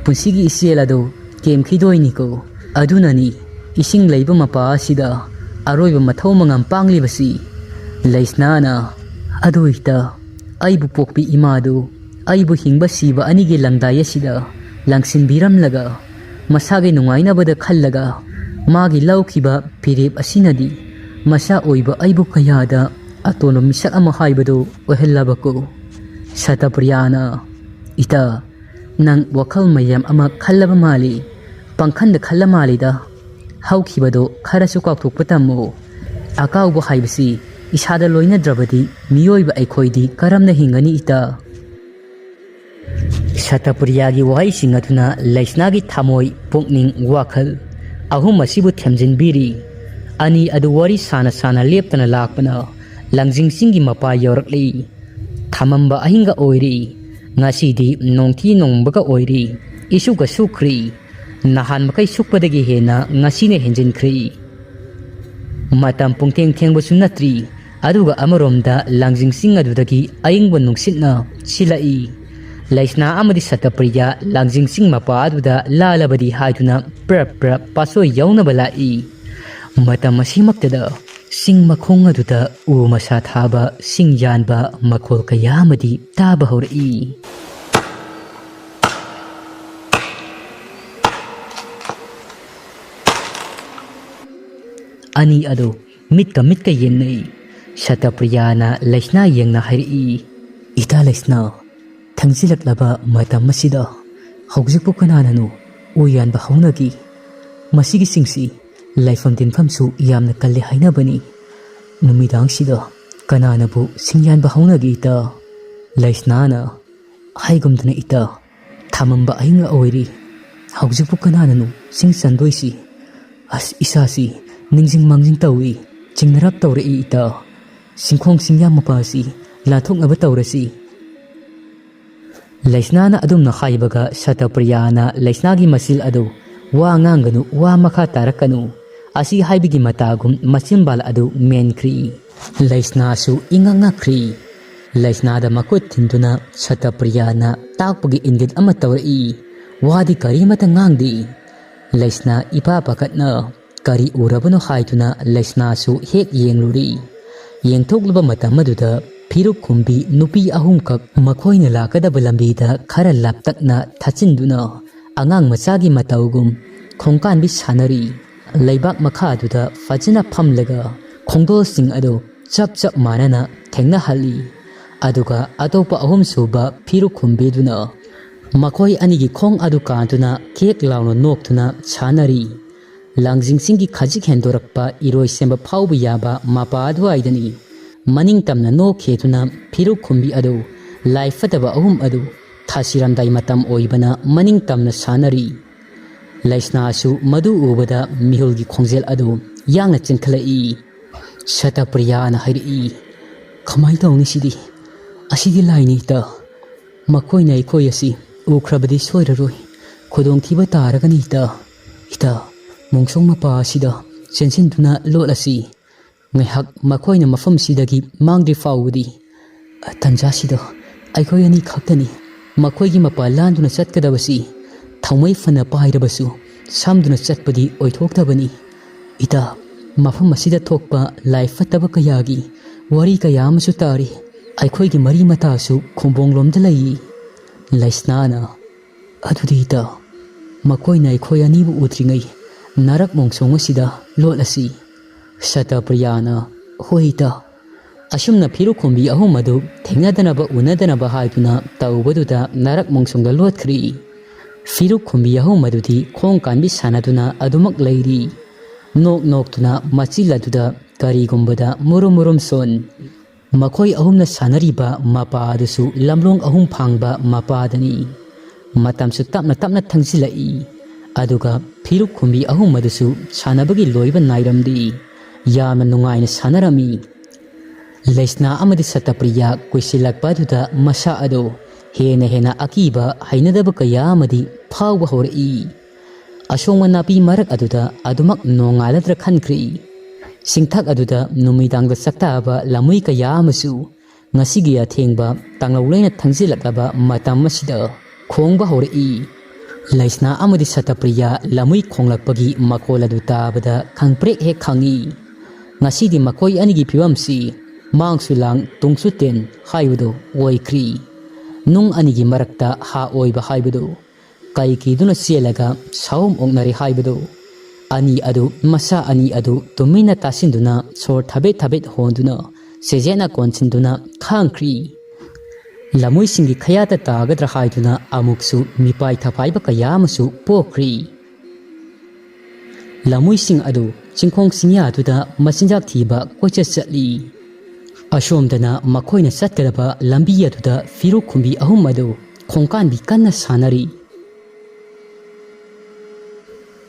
ꯄꯨꯟꯁꯤꯒꯤ ꯏꯆꯦꯜ ꯑꯗꯨ ꯀꯦꯝꯈꯤꯗꯣꯏꯅꯤꯀꯣ꯫ ꯑꯗꯨꯅꯅꯤ ꯏꯁꯤꯡ ꯂꯩꯕ ꯃꯄꯥ ꯑꯁꯤꯗ ꯑꯔꯣꯏꯕ ꯃꯊꯧ ꯃꯉꯝ ꯄꯥꯡꯂꯤꯕꯁꯤ꯫ ꯂꯩꯁꯅꯥꯅ, "ꯑꯗꯨ ꯏꯇ, ꯑꯩꯕꯨ ꯄꯣꯛꯄꯤ ꯏꯃꯥꯗꯨ ꯑꯩꯕꯨ ꯍꯤꯡꯕ ꯁꯤꯕ ꯑꯅꯤꯒꯤ ꯂꯪꯗꯥꯏ ꯑꯁꯤꯗ ꯂꯪꯁꯤꯟꯕꯤꯔꯝꯂꯒ, ꯃꯁꯥꯒꯤ ꯅꯨꯡꯉꯥꯏꯅꯕꯗ ꯈꯜꯂꯒ ꯃꯥꯒꯤ ꯂꯧꯈꯤꯕ ꯐꯤꯔꯦꯞ ꯑꯁꯤꯅꯗꯤ ꯃꯆꯥ ꯑꯣꯏꯕ ꯑꯩꯕꯨ ꯀꯌꯥꯗ ꯑꯇꯣꯟꯕ ꯃꯤꯁꯛ ꯑꯃ ꯍꯥꯏꯕꯗꯨ ꯑꯣꯏꯍꯜꯂꯕꯀꯣ?" ꯁꯇꯄ꯭ꯔꯤꯌꯥꯅ, "ꯏꯇ, ꯅꯪ ꯋꯥꯈꯜ ꯃꯌꯥꯝ ꯑꯃ ꯈꯜꯂꯕ ꯃꯥꯜꯂꯤ, ꯄꯪꯈꯟꯗ ꯈꯜꯂ ꯃꯥꯜꯂꯤꯗ꯫ ꯍꯧꯈꯤꯕꯗꯣ ꯈꯔꯁꯨ ꯀꯥꯎꯊꯣꯛꯄ ꯇꯝꯃꯨ꯫ ꯑꯀꯥꯎꯕ ꯍꯥꯏꯕꯁꯤ ꯏꯁꯥꯗ ꯂꯣꯏꯅꯗ꯭ꯔꯕꯗꯤ ꯃꯤꯑꯣꯏꯕ ꯑꯩꯈꯣꯏꯗꯤ ꯀꯔꯝꯅ ꯍꯤꯡꯒꯅꯤ ꯏꯇ?" ꯁꯇꯄ꯭ꯔꯤꯌꯥꯒꯤ ꯋꯥꯍꯩꯁꯤꯡ ꯑꯗꯨꯅ ꯂꯩꯁꯅꯥꯒꯤ ꯊꯃꯣꯏ, ꯄꯨꯛꯅꯤꯡ, ꯋꯥꯈꯜ ꯑꯍꯨꯝ ꯑꯁꯤꯕꯨ ꯊꯦꯝꯖꯤꯟꯕꯤꯔꯤ꯫ ꯑꯅꯤ ꯑꯗꯨ ꯋꯥꯔꯤ ꯁꯥꯅ ꯁꯥꯅ ꯂꯦꯞꯇꯅ ꯂꯥꯛꯄꯅ ꯂꯥꯡꯖꯤꯡ ꯆꯤꯡꯒꯤ ꯃꯄꯥ ꯌꯧꯔꯛꯂꯤ꯫ ꯊꯃꯝꯕ ꯑꯍꯤꯡꯒ ꯑꯣꯏꯔꯤ꯫ ꯉꯁꯤꯗꯤ ꯅꯣꯡꯊꯤ ꯅꯣꯡꯃꯪꯕꯒ ꯑꯣꯏꯔꯤ꯫ ꯏꯁꯨꯒ ꯁꯨꯛꯈ꯭ꯔꯤ꯫ ꯅꯍꯥꯟ ꯃꯈꯩ ꯁꯨꯛꯄꯗꯒꯤ ꯍꯦꯟꯅ ꯉꯁꯤꯅ ꯍꯦꯟꯖꯤꯟꯈ꯭ꯔꯤ꯫ ꯃꯇꯝ ꯄꯨꯡꯊꯦꯡ ꯊꯦꯡꯕꯁꯨ ꯅꯠꯇ꯭ꯔꯤ꯫ ꯑꯗꯨꯒ ꯑꯃꯔꯣꯝꯗ ꯂꯥꯡꯖꯤꯡ ꯆꯤꯡ ꯑꯗꯨꯗꯒꯤ ꯑꯌꯤꯡꯕ ꯅꯨꯡꯁꯤꯠꯅ ꯁꯤꯜꯂꯛꯏ꯫ ꯂꯩꯁꯅꯥ ꯑꯃꯗꯤ ꯁꯇꯄ꯭ꯔꯤꯌꯥ ꯂꯥꯡꯖꯤꯡ ꯆꯤꯡ ꯃꯄꯥ ꯑꯗꯨꯗ ꯂꯥꯜꯂꯕꯗꯤ ꯍꯥꯏꯗꯨꯅ ꯄ꯭ꯔꯞ ꯄ꯭ꯔꯞ ꯄꯥꯠꯁꯣꯏ ꯌꯧꯅꯕ ꯂꯥꯛꯏ꯫ ꯃꯇꯝ ꯑꯁꯤꯃꯛꯇꯗ ꯆꯤꯡ ꯃꯈꯣꯡ ꯑꯗꯨꯗ ꯎ ꯃꯁꯥ ꯊꯥꯕ, ꯁꯤꯡ ꯌꯥꯟꯕ ꯃꯈꯣꯜ ꯀꯌꯥ ꯑꯃꯗꯤ ꯇꯥꯕ ꯍꯧꯔꯛꯏ꯫ ꯑꯅꯤ ꯑꯗꯨ ꯃꯤꯠꯀ ꯃꯤꯠꯀ ꯌꯦꯡꯅꯩ꯫ ꯁꯇꯄ꯭ꯔꯤꯌꯥꯅ ꯂꯩꯁꯅꯥ ꯌꯦꯡꯅ ꯍꯥꯏꯔꯛꯏ, "ꯏꯇꯥ ꯂꯩꯁꯅꯥ, ꯊꯦꯡꯖꯤꯜꯂꯛꯂꯕ ꯃꯇꯝ ꯑꯁꯤꯗ ꯍꯧꯖꯤꯛꯄꯨ ꯀꯅꯥꯅꯅꯣ ꯎ ꯌꯥꯟꯕ ꯍꯧꯅꯈꯤ? ꯃꯁꯤꯒꯤ ꯆꯤꯡꯁꯤ ꯂꯥꯏꯐꯝ ꯇꯤꯟꯐꯝꯁꯨ ꯌꯥꯝꯅ ꯀꯜꯂꯤ ꯍꯥꯏꯅꯕꯅꯤ꯫ ꯅꯨꯃꯤꯗꯥꯡꯁꯤꯗ ꯀꯅꯥꯅꯕꯨ ꯁꯤꯡ ꯌꯥꯟꯕ ꯍꯧꯅꯒꯦ ꯏꯇꯥ?" ꯂꯩꯁꯅꯥꯅ ꯍꯥꯏꯒꯨꯝꯗꯅ ꯏꯇꯥ, ꯊꯥꯃꯝꯕ ꯑꯍꯤꯡ ꯑꯣꯏꯔꯤ꯫ ꯍꯧꯖꯤꯛꯄꯨ ꯀꯅꯥꯅꯅꯣ ꯁꯤꯡ ꯆꯟꯗꯣꯏꯁꯤ? ꯑꯁ, ꯏꯁꯥꯁꯤ ꯅꯤꯡꯁꯤꯡ ꯃꯥꯡꯖꯤꯡ ꯇꯧꯏ, ꯆꯤꯡꯅꯔꯞ ꯇꯧꯔꯛꯏ ꯏꯇꯥ꯫ ꯁꯤꯡꯈꯣꯡ ꯁꯤꯡꯌꯥ ꯃꯄꯥ ꯑꯁꯤ ꯂꯥꯟꯊꯣꯛꯅꯕ ꯇꯧꯔꯁꯤ꯫ ꯂꯩꯁꯅꯥꯅ ꯑꯗꯨꯝꯅ ꯍꯥꯏꯕꯒ ꯁꯇꯄ꯭ꯔꯤꯌꯥꯅ ꯂꯩꯁꯅꯥꯒꯤ ꯃꯆꯤꯜ ꯑꯗꯨ, "ꯋꯥ ꯉꯥꯡꯒꯅꯨ, ꯋꯥ ꯃꯈꯥ ꯇꯥꯔꯛꯀꯅꯨ" ꯑꯁꯤ ꯍꯥꯏꯕꯒꯤ ꯃꯇꯥꯒꯨꯝ ꯃꯆꯤꯟꯕꯥꯜ ꯑꯗꯨ ꯃꯦꯟꯈ꯭ꯔꯤ꯫ ꯂꯩꯁꯅꯥꯁꯨ ꯏꯉꯛ ꯉꯛꯈ꯭ꯔꯤ꯫ ꯂꯩꯁꯅꯥꯗ ꯃꯈꯨꯠ ꯊꯤꯟꯗꯨꯅ ꯁꯇꯄ꯭ꯔꯤꯌꯥꯅ ꯇꯥꯛꯄꯒꯤ ꯏꯪꯒꯤꯠ ꯑꯃ ꯇꯧꯔꯛꯏ꯫ ꯋꯥꯗꯤ ꯀꯔꯤꯃꯠꯇ ꯉꯥꯡꯗꯦ꯫ ꯂꯩꯁꯅꯥ ꯏꯄꯥ ꯄꯥꯈꯠꯅ ꯀꯔꯤ ꯎꯔꯕꯅꯣ ꯍꯥꯏꯗꯨꯅ ꯂꯩꯁꯅꯥꯁꯨ ꯍꯦꯛ ꯌꯦꯡꯂꯨꯔꯤ꯫ ꯌꯦꯡꯊꯣꯛꯂꯨꯕ ꯃꯇꯝ ꯑꯗꯨꯗ ꯐꯤꯔꯨꯛ ꯈꯨꯝꯕꯤ ꯅꯨꯄꯤ ꯑꯍꯨꯝꯈꯛ ꯃꯈꯣꯏꯅ ꯂꯥꯛꯀꯗꯕ ꯂꯝꯕꯤꯗ ꯈꯔ ꯂꯥꯞꯇꯛꯅ ꯊꯥꯆꯤꯟꯗꯨꯅ ꯑꯉꯥꯡ ꯃꯆꯥꯒꯤ ꯃꯇꯧꯒꯨꯝ ꯈꯣꯡꯀꯥꯟꯕꯤ ꯁꯥꯟꯅꯔꯤ꯫ ꯂꯩꯕꯥꯛ ꯃꯈꯥꯗꯨꯗ ꯐꯖꯅ ꯐꯝꯂꯒ ꯈꯣꯡꯗꯣꯜꯁꯤꯡ ꯑꯗꯨ ꯆꯞ ꯆꯞ ꯃꯥꯟꯅꯅ ꯊꯦꯡꯅꯍꯜꯂꯤ꯫ ꯑꯗꯨꯒ ꯑꯇꯣꯞꯄ ꯑꯍꯨꯝꯁꯨꯕ ꯐꯤꯔꯨꯛ ꯈꯨꯝꯕꯤꯗꯨꯅ ꯃꯈꯣꯏ ꯑꯅꯤꯒꯤ ꯈꯣꯡ ꯑꯗꯨ ꯀꯥꯟꯗꯨꯅ ꯈꯦꯛ ꯂꯥꯎꯅ ꯅꯣꯛꯇꯨꯅ ꯁꯥꯟꯅꯔꯤ꯫ ꯂꯥꯡꯖꯤꯡꯁꯤꯡꯒꯤ ꯈꯖꯤꯛ ꯍꯦꯟꯗꯣꯔꯛꯄ ꯏꯔꯣꯏ ꯁꯦꯝꯕ ꯐꯥꯎꯕ ꯌꯥꯕ ꯃꯄꯥ ꯑꯗꯨꯋꯥꯏꯗꯅꯤ꯫ ꯃꯅꯤꯡ ꯇꯝꯅ ꯅꯣꯛꯈꯤꯗꯨꯅ ꯐꯤꯔꯨꯛ ꯈꯨꯝꯕꯤ ꯑꯗꯨ ꯂꯥꯏ ꯐꯠꯇꯕ ꯑꯍꯨꯝ ꯑꯗꯨ ꯊꯥꯁꯤꯔꯝꯗꯥꯏ ꯃꯇꯝ ꯑꯣꯏꯕꯅ ꯃꯅꯤꯡ ꯇꯝꯅ ꯁꯥꯟꯅꯔꯤ꯫ ꯂꯩꯁꯅꯥꯁꯨ ꯃꯗꯨ ꯎꯕꯗ ꯃꯤꯍꯨꯜꯒꯤ ꯈꯣꯡꯖꯦꯜ ꯑꯗꯨ ꯌꯥꯡꯅ ꯆꯦꯟꯈꯠꯂꯛꯏ꯫ ꯁꯇꯄ꯭ꯔꯤꯌꯥꯅ ꯍꯥꯏꯔꯛꯏ, "ꯀꯃꯥꯏꯅ ꯇꯧꯅꯤ ꯁꯤꯗꯤ? ꯑꯁꯤꯗꯤ ꯂꯥꯏꯅꯤ ꯏꯇꯥ꯫ ꯃꯈꯣꯏꯅ ꯑꯩꯈꯣꯏ ꯑꯁꯤ ꯎꯈ꯭ꯔꯕꯗꯤ ꯁꯣꯏꯔꯔꯣꯏ꯫ ꯈꯨꯗꯣꯡꯊꯤꯕ ꯇꯥꯔꯒꯅꯤ ꯏꯇꯥ꯫ ꯏꯇꯥ, ꯃꯣꯡꯁꯣꯡ ꯃꯄꯥ ꯑꯁꯤꯗ ꯆꯦꯟꯁꯤꯟꯗꯨꯅ ꯂꯣꯠꯂꯁꯤ꯫ ꯉꯥꯏꯍꯥꯛ ꯃꯈꯣꯏꯅ ꯃꯐꯝꯁꯤꯗꯒꯤ ꯃꯥꯡꯗ꯭ꯔꯤ ꯐꯥꯎꯕꯗꯤ ꯇꯟꯖꯥꯁꯤꯗ ꯑꯩꯈꯣꯏ ꯑꯅꯤ ꯈꯛꯇꯅꯤ꯫ ꯃꯈꯣꯏꯒꯤ ꯃꯄꯥ ꯂꯥꯟꯗꯨꯅ ꯆꯠꯀꯗꯕꯁꯤ ꯊꯧꯃꯩ ꯐꯅ ꯄꯥꯏꯔꯕꯁꯨ ꯁꯝꯗꯨꯅ ꯆꯠꯄꯗꯤ ꯑꯣꯏꯊꯣꯛꯇꯕꯅꯤ꯫ ꯏꯇꯥ, ꯃꯐꯝ ꯑꯁꯤꯗ ꯊꯣꯛꯄ ꯂꯥꯏ ꯐꯠꯇꯕ ꯀꯌꯥꯒꯤ ꯋꯥꯔꯤ ꯀꯌꯥ ꯑꯃꯁꯨ ꯇꯥꯔꯤ꯫ ꯑꯩꯈꯣꯏꯒꯤ ꯃꯔꯤ ꯃꯇꯥꯁꯨ ꯈꯨꯝꯕꯣꯡꯂꯣꯝꯗ ꯂꯩ꯫" ꯂꯩꯁꯅꯥꯅ, "ꯑꯗꯨꯗꯤ ꯏꯇꯥ, ꯃꯈꯣꯏꯅ ꯑꯩꯈꯣꯏ ꯑꯅꯤꯕꯨ ꯎꯗ꯭ꯔꯤꯉꯩ ꯅꯥꯔꯛ ꯃꯣꯡꯁꯣꯡ ꯑꯁꯤꯗ ꯂꯣꯠꯂꯁꯤ꯫" ꯁꯇꯄ꯭ꯔꯤꯌꯥꯅ, "ꯍꯣꯏ ꯏꯇꯥ꯫" ꯑꯁꯨꯝꯅ ꯐꯤꯔꯨꯛ ꯈꯨꯝꯕꯤ ꯑꯍꯨꯝ ꯑꯗꯨ ꯊꯦꯡꯅꯗꯅꯕ ꯎꯅꯗꯅꯕ ꯍꯥꯏꯗꯨꯅ ꯇꯧꯕꯗꯨꯗ ꯅꯥꯔꯛ ꯃꯣꯡꯁꯣꯡꯗ ꯂꯣꯠꯈ꯭ꯔꯤ꯫ ꯐꯤꯔꯨꯛ ꯈꯨꯝꯕꯤ ꯑꯍꯨꯝ ꯑꯗꯨꯗꯤ ꯈꯣꯡ ꯀꯥꯟꯕꯤ ꯁꯥꯟꯅꯗꯨꯅ ꯑꯗꯨꯃꯛ ꯂꯩꯔꯤ꯫ ꯅꯣꯛ ꯅꯣꯛꯇꯨꯅ ꯃꯆꯤꯜ ꯑꯗꯨꯗ ꯀꯔꯤꯒꯨꯝꯕꯗ ꯃꯨꯔꯨꯝ ꯃꯨꯔꯨꯝ ꯁꯣꯟ꯫ ꯃꯈꯣꯏ ꯑꯍꯨꯝꯅ ꯁꯥꯟꯅꯔꯤꯕ ꯃꯄꯥ ꯑꯗꯨꯁꯨ ꯂꯝꯂꯣꯡ ꯑꯍꯨꯝ ꯐꯥꯡꯕ ꯃꯄꯥꯗꯅꯤ꯫ ꯃꯇꯝꯁꯨ ꯇꯞꯅ ꯇꯞꯅ ꯊꯪꯖꯤꯜꯂꯛꯏ꯫ ꯑꯗꯨꯒ ꯐꯤꯔꯨꯛ ꯈꯨꯝꯕꯤ ꯑꯍꯨꯝ ꯑꯗꯨꯁꯨ ꯁꯥꯟꯅꯕꯒꯤ ꯂꯣꯏꯕ ꯅꯥꯏꯔꯝꯗꯦ꯫ ꯌꯥꯝꯅ ꯅꯨꯡꯉꯥꯏꯅ ꯁꯥꯟꯅꯔꯝꯃꯤ꯫ ꯂꯩꯁꯅꯥ ꯑꯃꯗꯤ ꯁꯇꯄ꯭ꯔꯤꯌꯥ ꯀꯨꯏꯁꯤꯜꯂꯛꯄ ꯑꯗꯨꯗ ꯃꯁꯥ ꯑꯗꯨ ꯍꯦꯟꯅ ꯍꯦꯟꯅ ꯑꯀꯤꯕ ꯍꯩꯅꯗꯕ ꯀꯌꯥ ꯑꯃꯗꯤ ꯐꯥꯎꯕ ꯍꯧꯔꯛꯏ꯫ ꯑꯁꯣꯡꯕ ꯅꯥꯄꯤ ꯃꯔꯛ ꯑꯗꯨꯗ ꯑꯗꯨꯃꯛ ꯅꯣꯡꯉꯥꯜꯂꯗ꯭ꯔꯥ ꯈꯟꯈ꯭ꯔꯤ꯫ ꯆꯤꯡꯊꯛ ꯑꯗꯨꯗ ꯅꯨꯃꯤꯗꯥꯡꯗ ꯆꯥꯛꯇꯥꯕ ꯂꯝꯃꯨꯏ ꯀꯌꯥ ꯑꯃꯁꯨ ꯉꯁꯤꯒꯤ ꯑꯊꯦꯡꯕ ꯇꯥꯡꯂꯧ ꯂꯩꯅ ꯊꯪꯖꯤꯜꯂꯛꯂꯕ ꯃꯇꯝ ꯑꯁꯤꯗ ꯈꯣꯡꯕ ꯍꯧꯔꯛꯏ꯫ ꯂꯩꯁꯅꯥ ꯑꯃꯗꯤ ꯁꯇꯄ꯭ꯔꯤꯌꯥ ꯂꯝꯃꯨꯏ ꯈꯣꯡꯂꯛꯄꯒꯤ ꯃꯈꯣꯜ ꯑꯗꯨ ꯇꯥꯕꯗ ꯈꯪꯄ꯭ꯔꯦꯛ ꯍꯦꯛ ꯈꯪꯏ꯫ ꯉꯁꯤꯗꯤ ꯃꯈꯣꯏ ꯑꯅꯤꯒꯤ ꯐꯤꯕꯝꯁꯤ ꯃꯥꯡꯁꯨ ꯂꯥꯡ ꯇꯨꯡꯁꯨ ꯇꯦꯟ ꯍꯥꯏꯕꯗꯨ ꯑꯣꯏꯈ꯭ꯔꯤ꯫ ꯅꯨꯡ ꯑꯅꯤꯒꯤ ꯃꯔꯛꯇ ꯍꯥ ꯑꯣꯏꯕ ꯍꯥꯏꯕꯗꯨ꯫ ꯀꯩ ꯀꯤꯗꯨꯅ ꯆꯦꯜꯂꯒ ꯁꯥꯎꯝ ꯑꯣꯛꯅꯔꯦ ꯍꯥꯏꯕꯗꯨ꯫ ꯑꯅꯤ ꯑꯗꯨ, ꯃꯁꯥ ꯑꯅꯤ ꯑꯗꯨ ꯇꯨꯃꯤꯟꯅ ꯇꯥꯁꯤꯟꯗꯨꯅ, ꯁꯣꯔ ꯊꯕꯦꯠ ꯊꯕꯦꯠ ꯍꯣꯟꯗꯨꯅ, ꯁꯦꯖꯦꯠꯅ ꯀꯣꯟꯁꯤꯟꯗꯨꯅ ꯈꯥꯡꯈ꯭ꯔꯤ꯫ ꯂꯝꯃꯣꯏꯁꯤꯡꯒꯤ ꯈꯌꯥꯠꯇ ꯇꯥꯒꯗ꯭ꯔꯥ ꯍꯥꯏꯗꯨꯅ ꯑꯃꯨꯛꯁꯨ ꯃꯤꯄꯥꯏ ꯊꯐꯥꯏꯕ ꯀꯌꯥ ꯑꯃꯁꯨ ꯄꯣꯛꯈ꯭ꯔꯤ꯫ ꯂꯝꯃꯣꯏꯁꯤꯡ ꯑꯗꯨ ꯆꯤꯡꯈꯣꯡ ꯆꯤꯡꯌꯥꯗꯨꯗ ꯃꯆꯤꯟꯖꯥꯛ ꯊꯤꯕ ꯀꯣꯏꯆꯠ ꯆꯠꯂꯤ꯫ ꯑꯁꯣꯝꯗꯅ ꯃꯈꯣꯏꯅ ꯆꯠꯀꯗꯕ ꯂꯝꯕꯤ ꯑꯗꯨꯗ ꯐꯤꯔꯨꯛ ꯈꯨꯝꯕꯤ ꯑꯍꯨꯝ ꯑꯗꯨ ꯈꯣꯡꯀꯥꯟꯕꯤ ꯀꯟꯅ ꯁꯥꯟꯅꯔꯤ꯫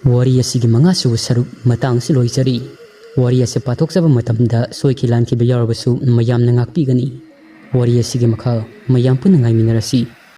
ꯋꯥꯔꯤ ꯑꯁꯤꯒꯤ ꯃꯉꯥꯁꯨꯕ ꯁꯔꯨꯛ ꯃꯇꯥꯡꯁꯤ ꯂꯣꯏꯖꯔꯤ꯫ ꯋꯥꯔꯤ ꯑꯁꯤ ꯄꯥꯊꯣꯛꯆꯕ ꯃꯇꯝꯗ ꯁꯣꯏꯈꯤ ꯂꯥꯟꯈꯤꯕ ꯌꯥꯎꯔꯕꯁꯨ ꯃꯌꯥꯝꯅ ꯉꯥꯛꯄꯤꯒꯅꯤ꯫ ꯋꯥꯔꯤ ꯑꯁꯤꯒꯤ ꯃꯈꯥ ꯃꯌꯥꯝ ꯄꯨꯟꯅ ꯉꯥꯏꯃꯤꯟꯅꯔꯁꯤ꯫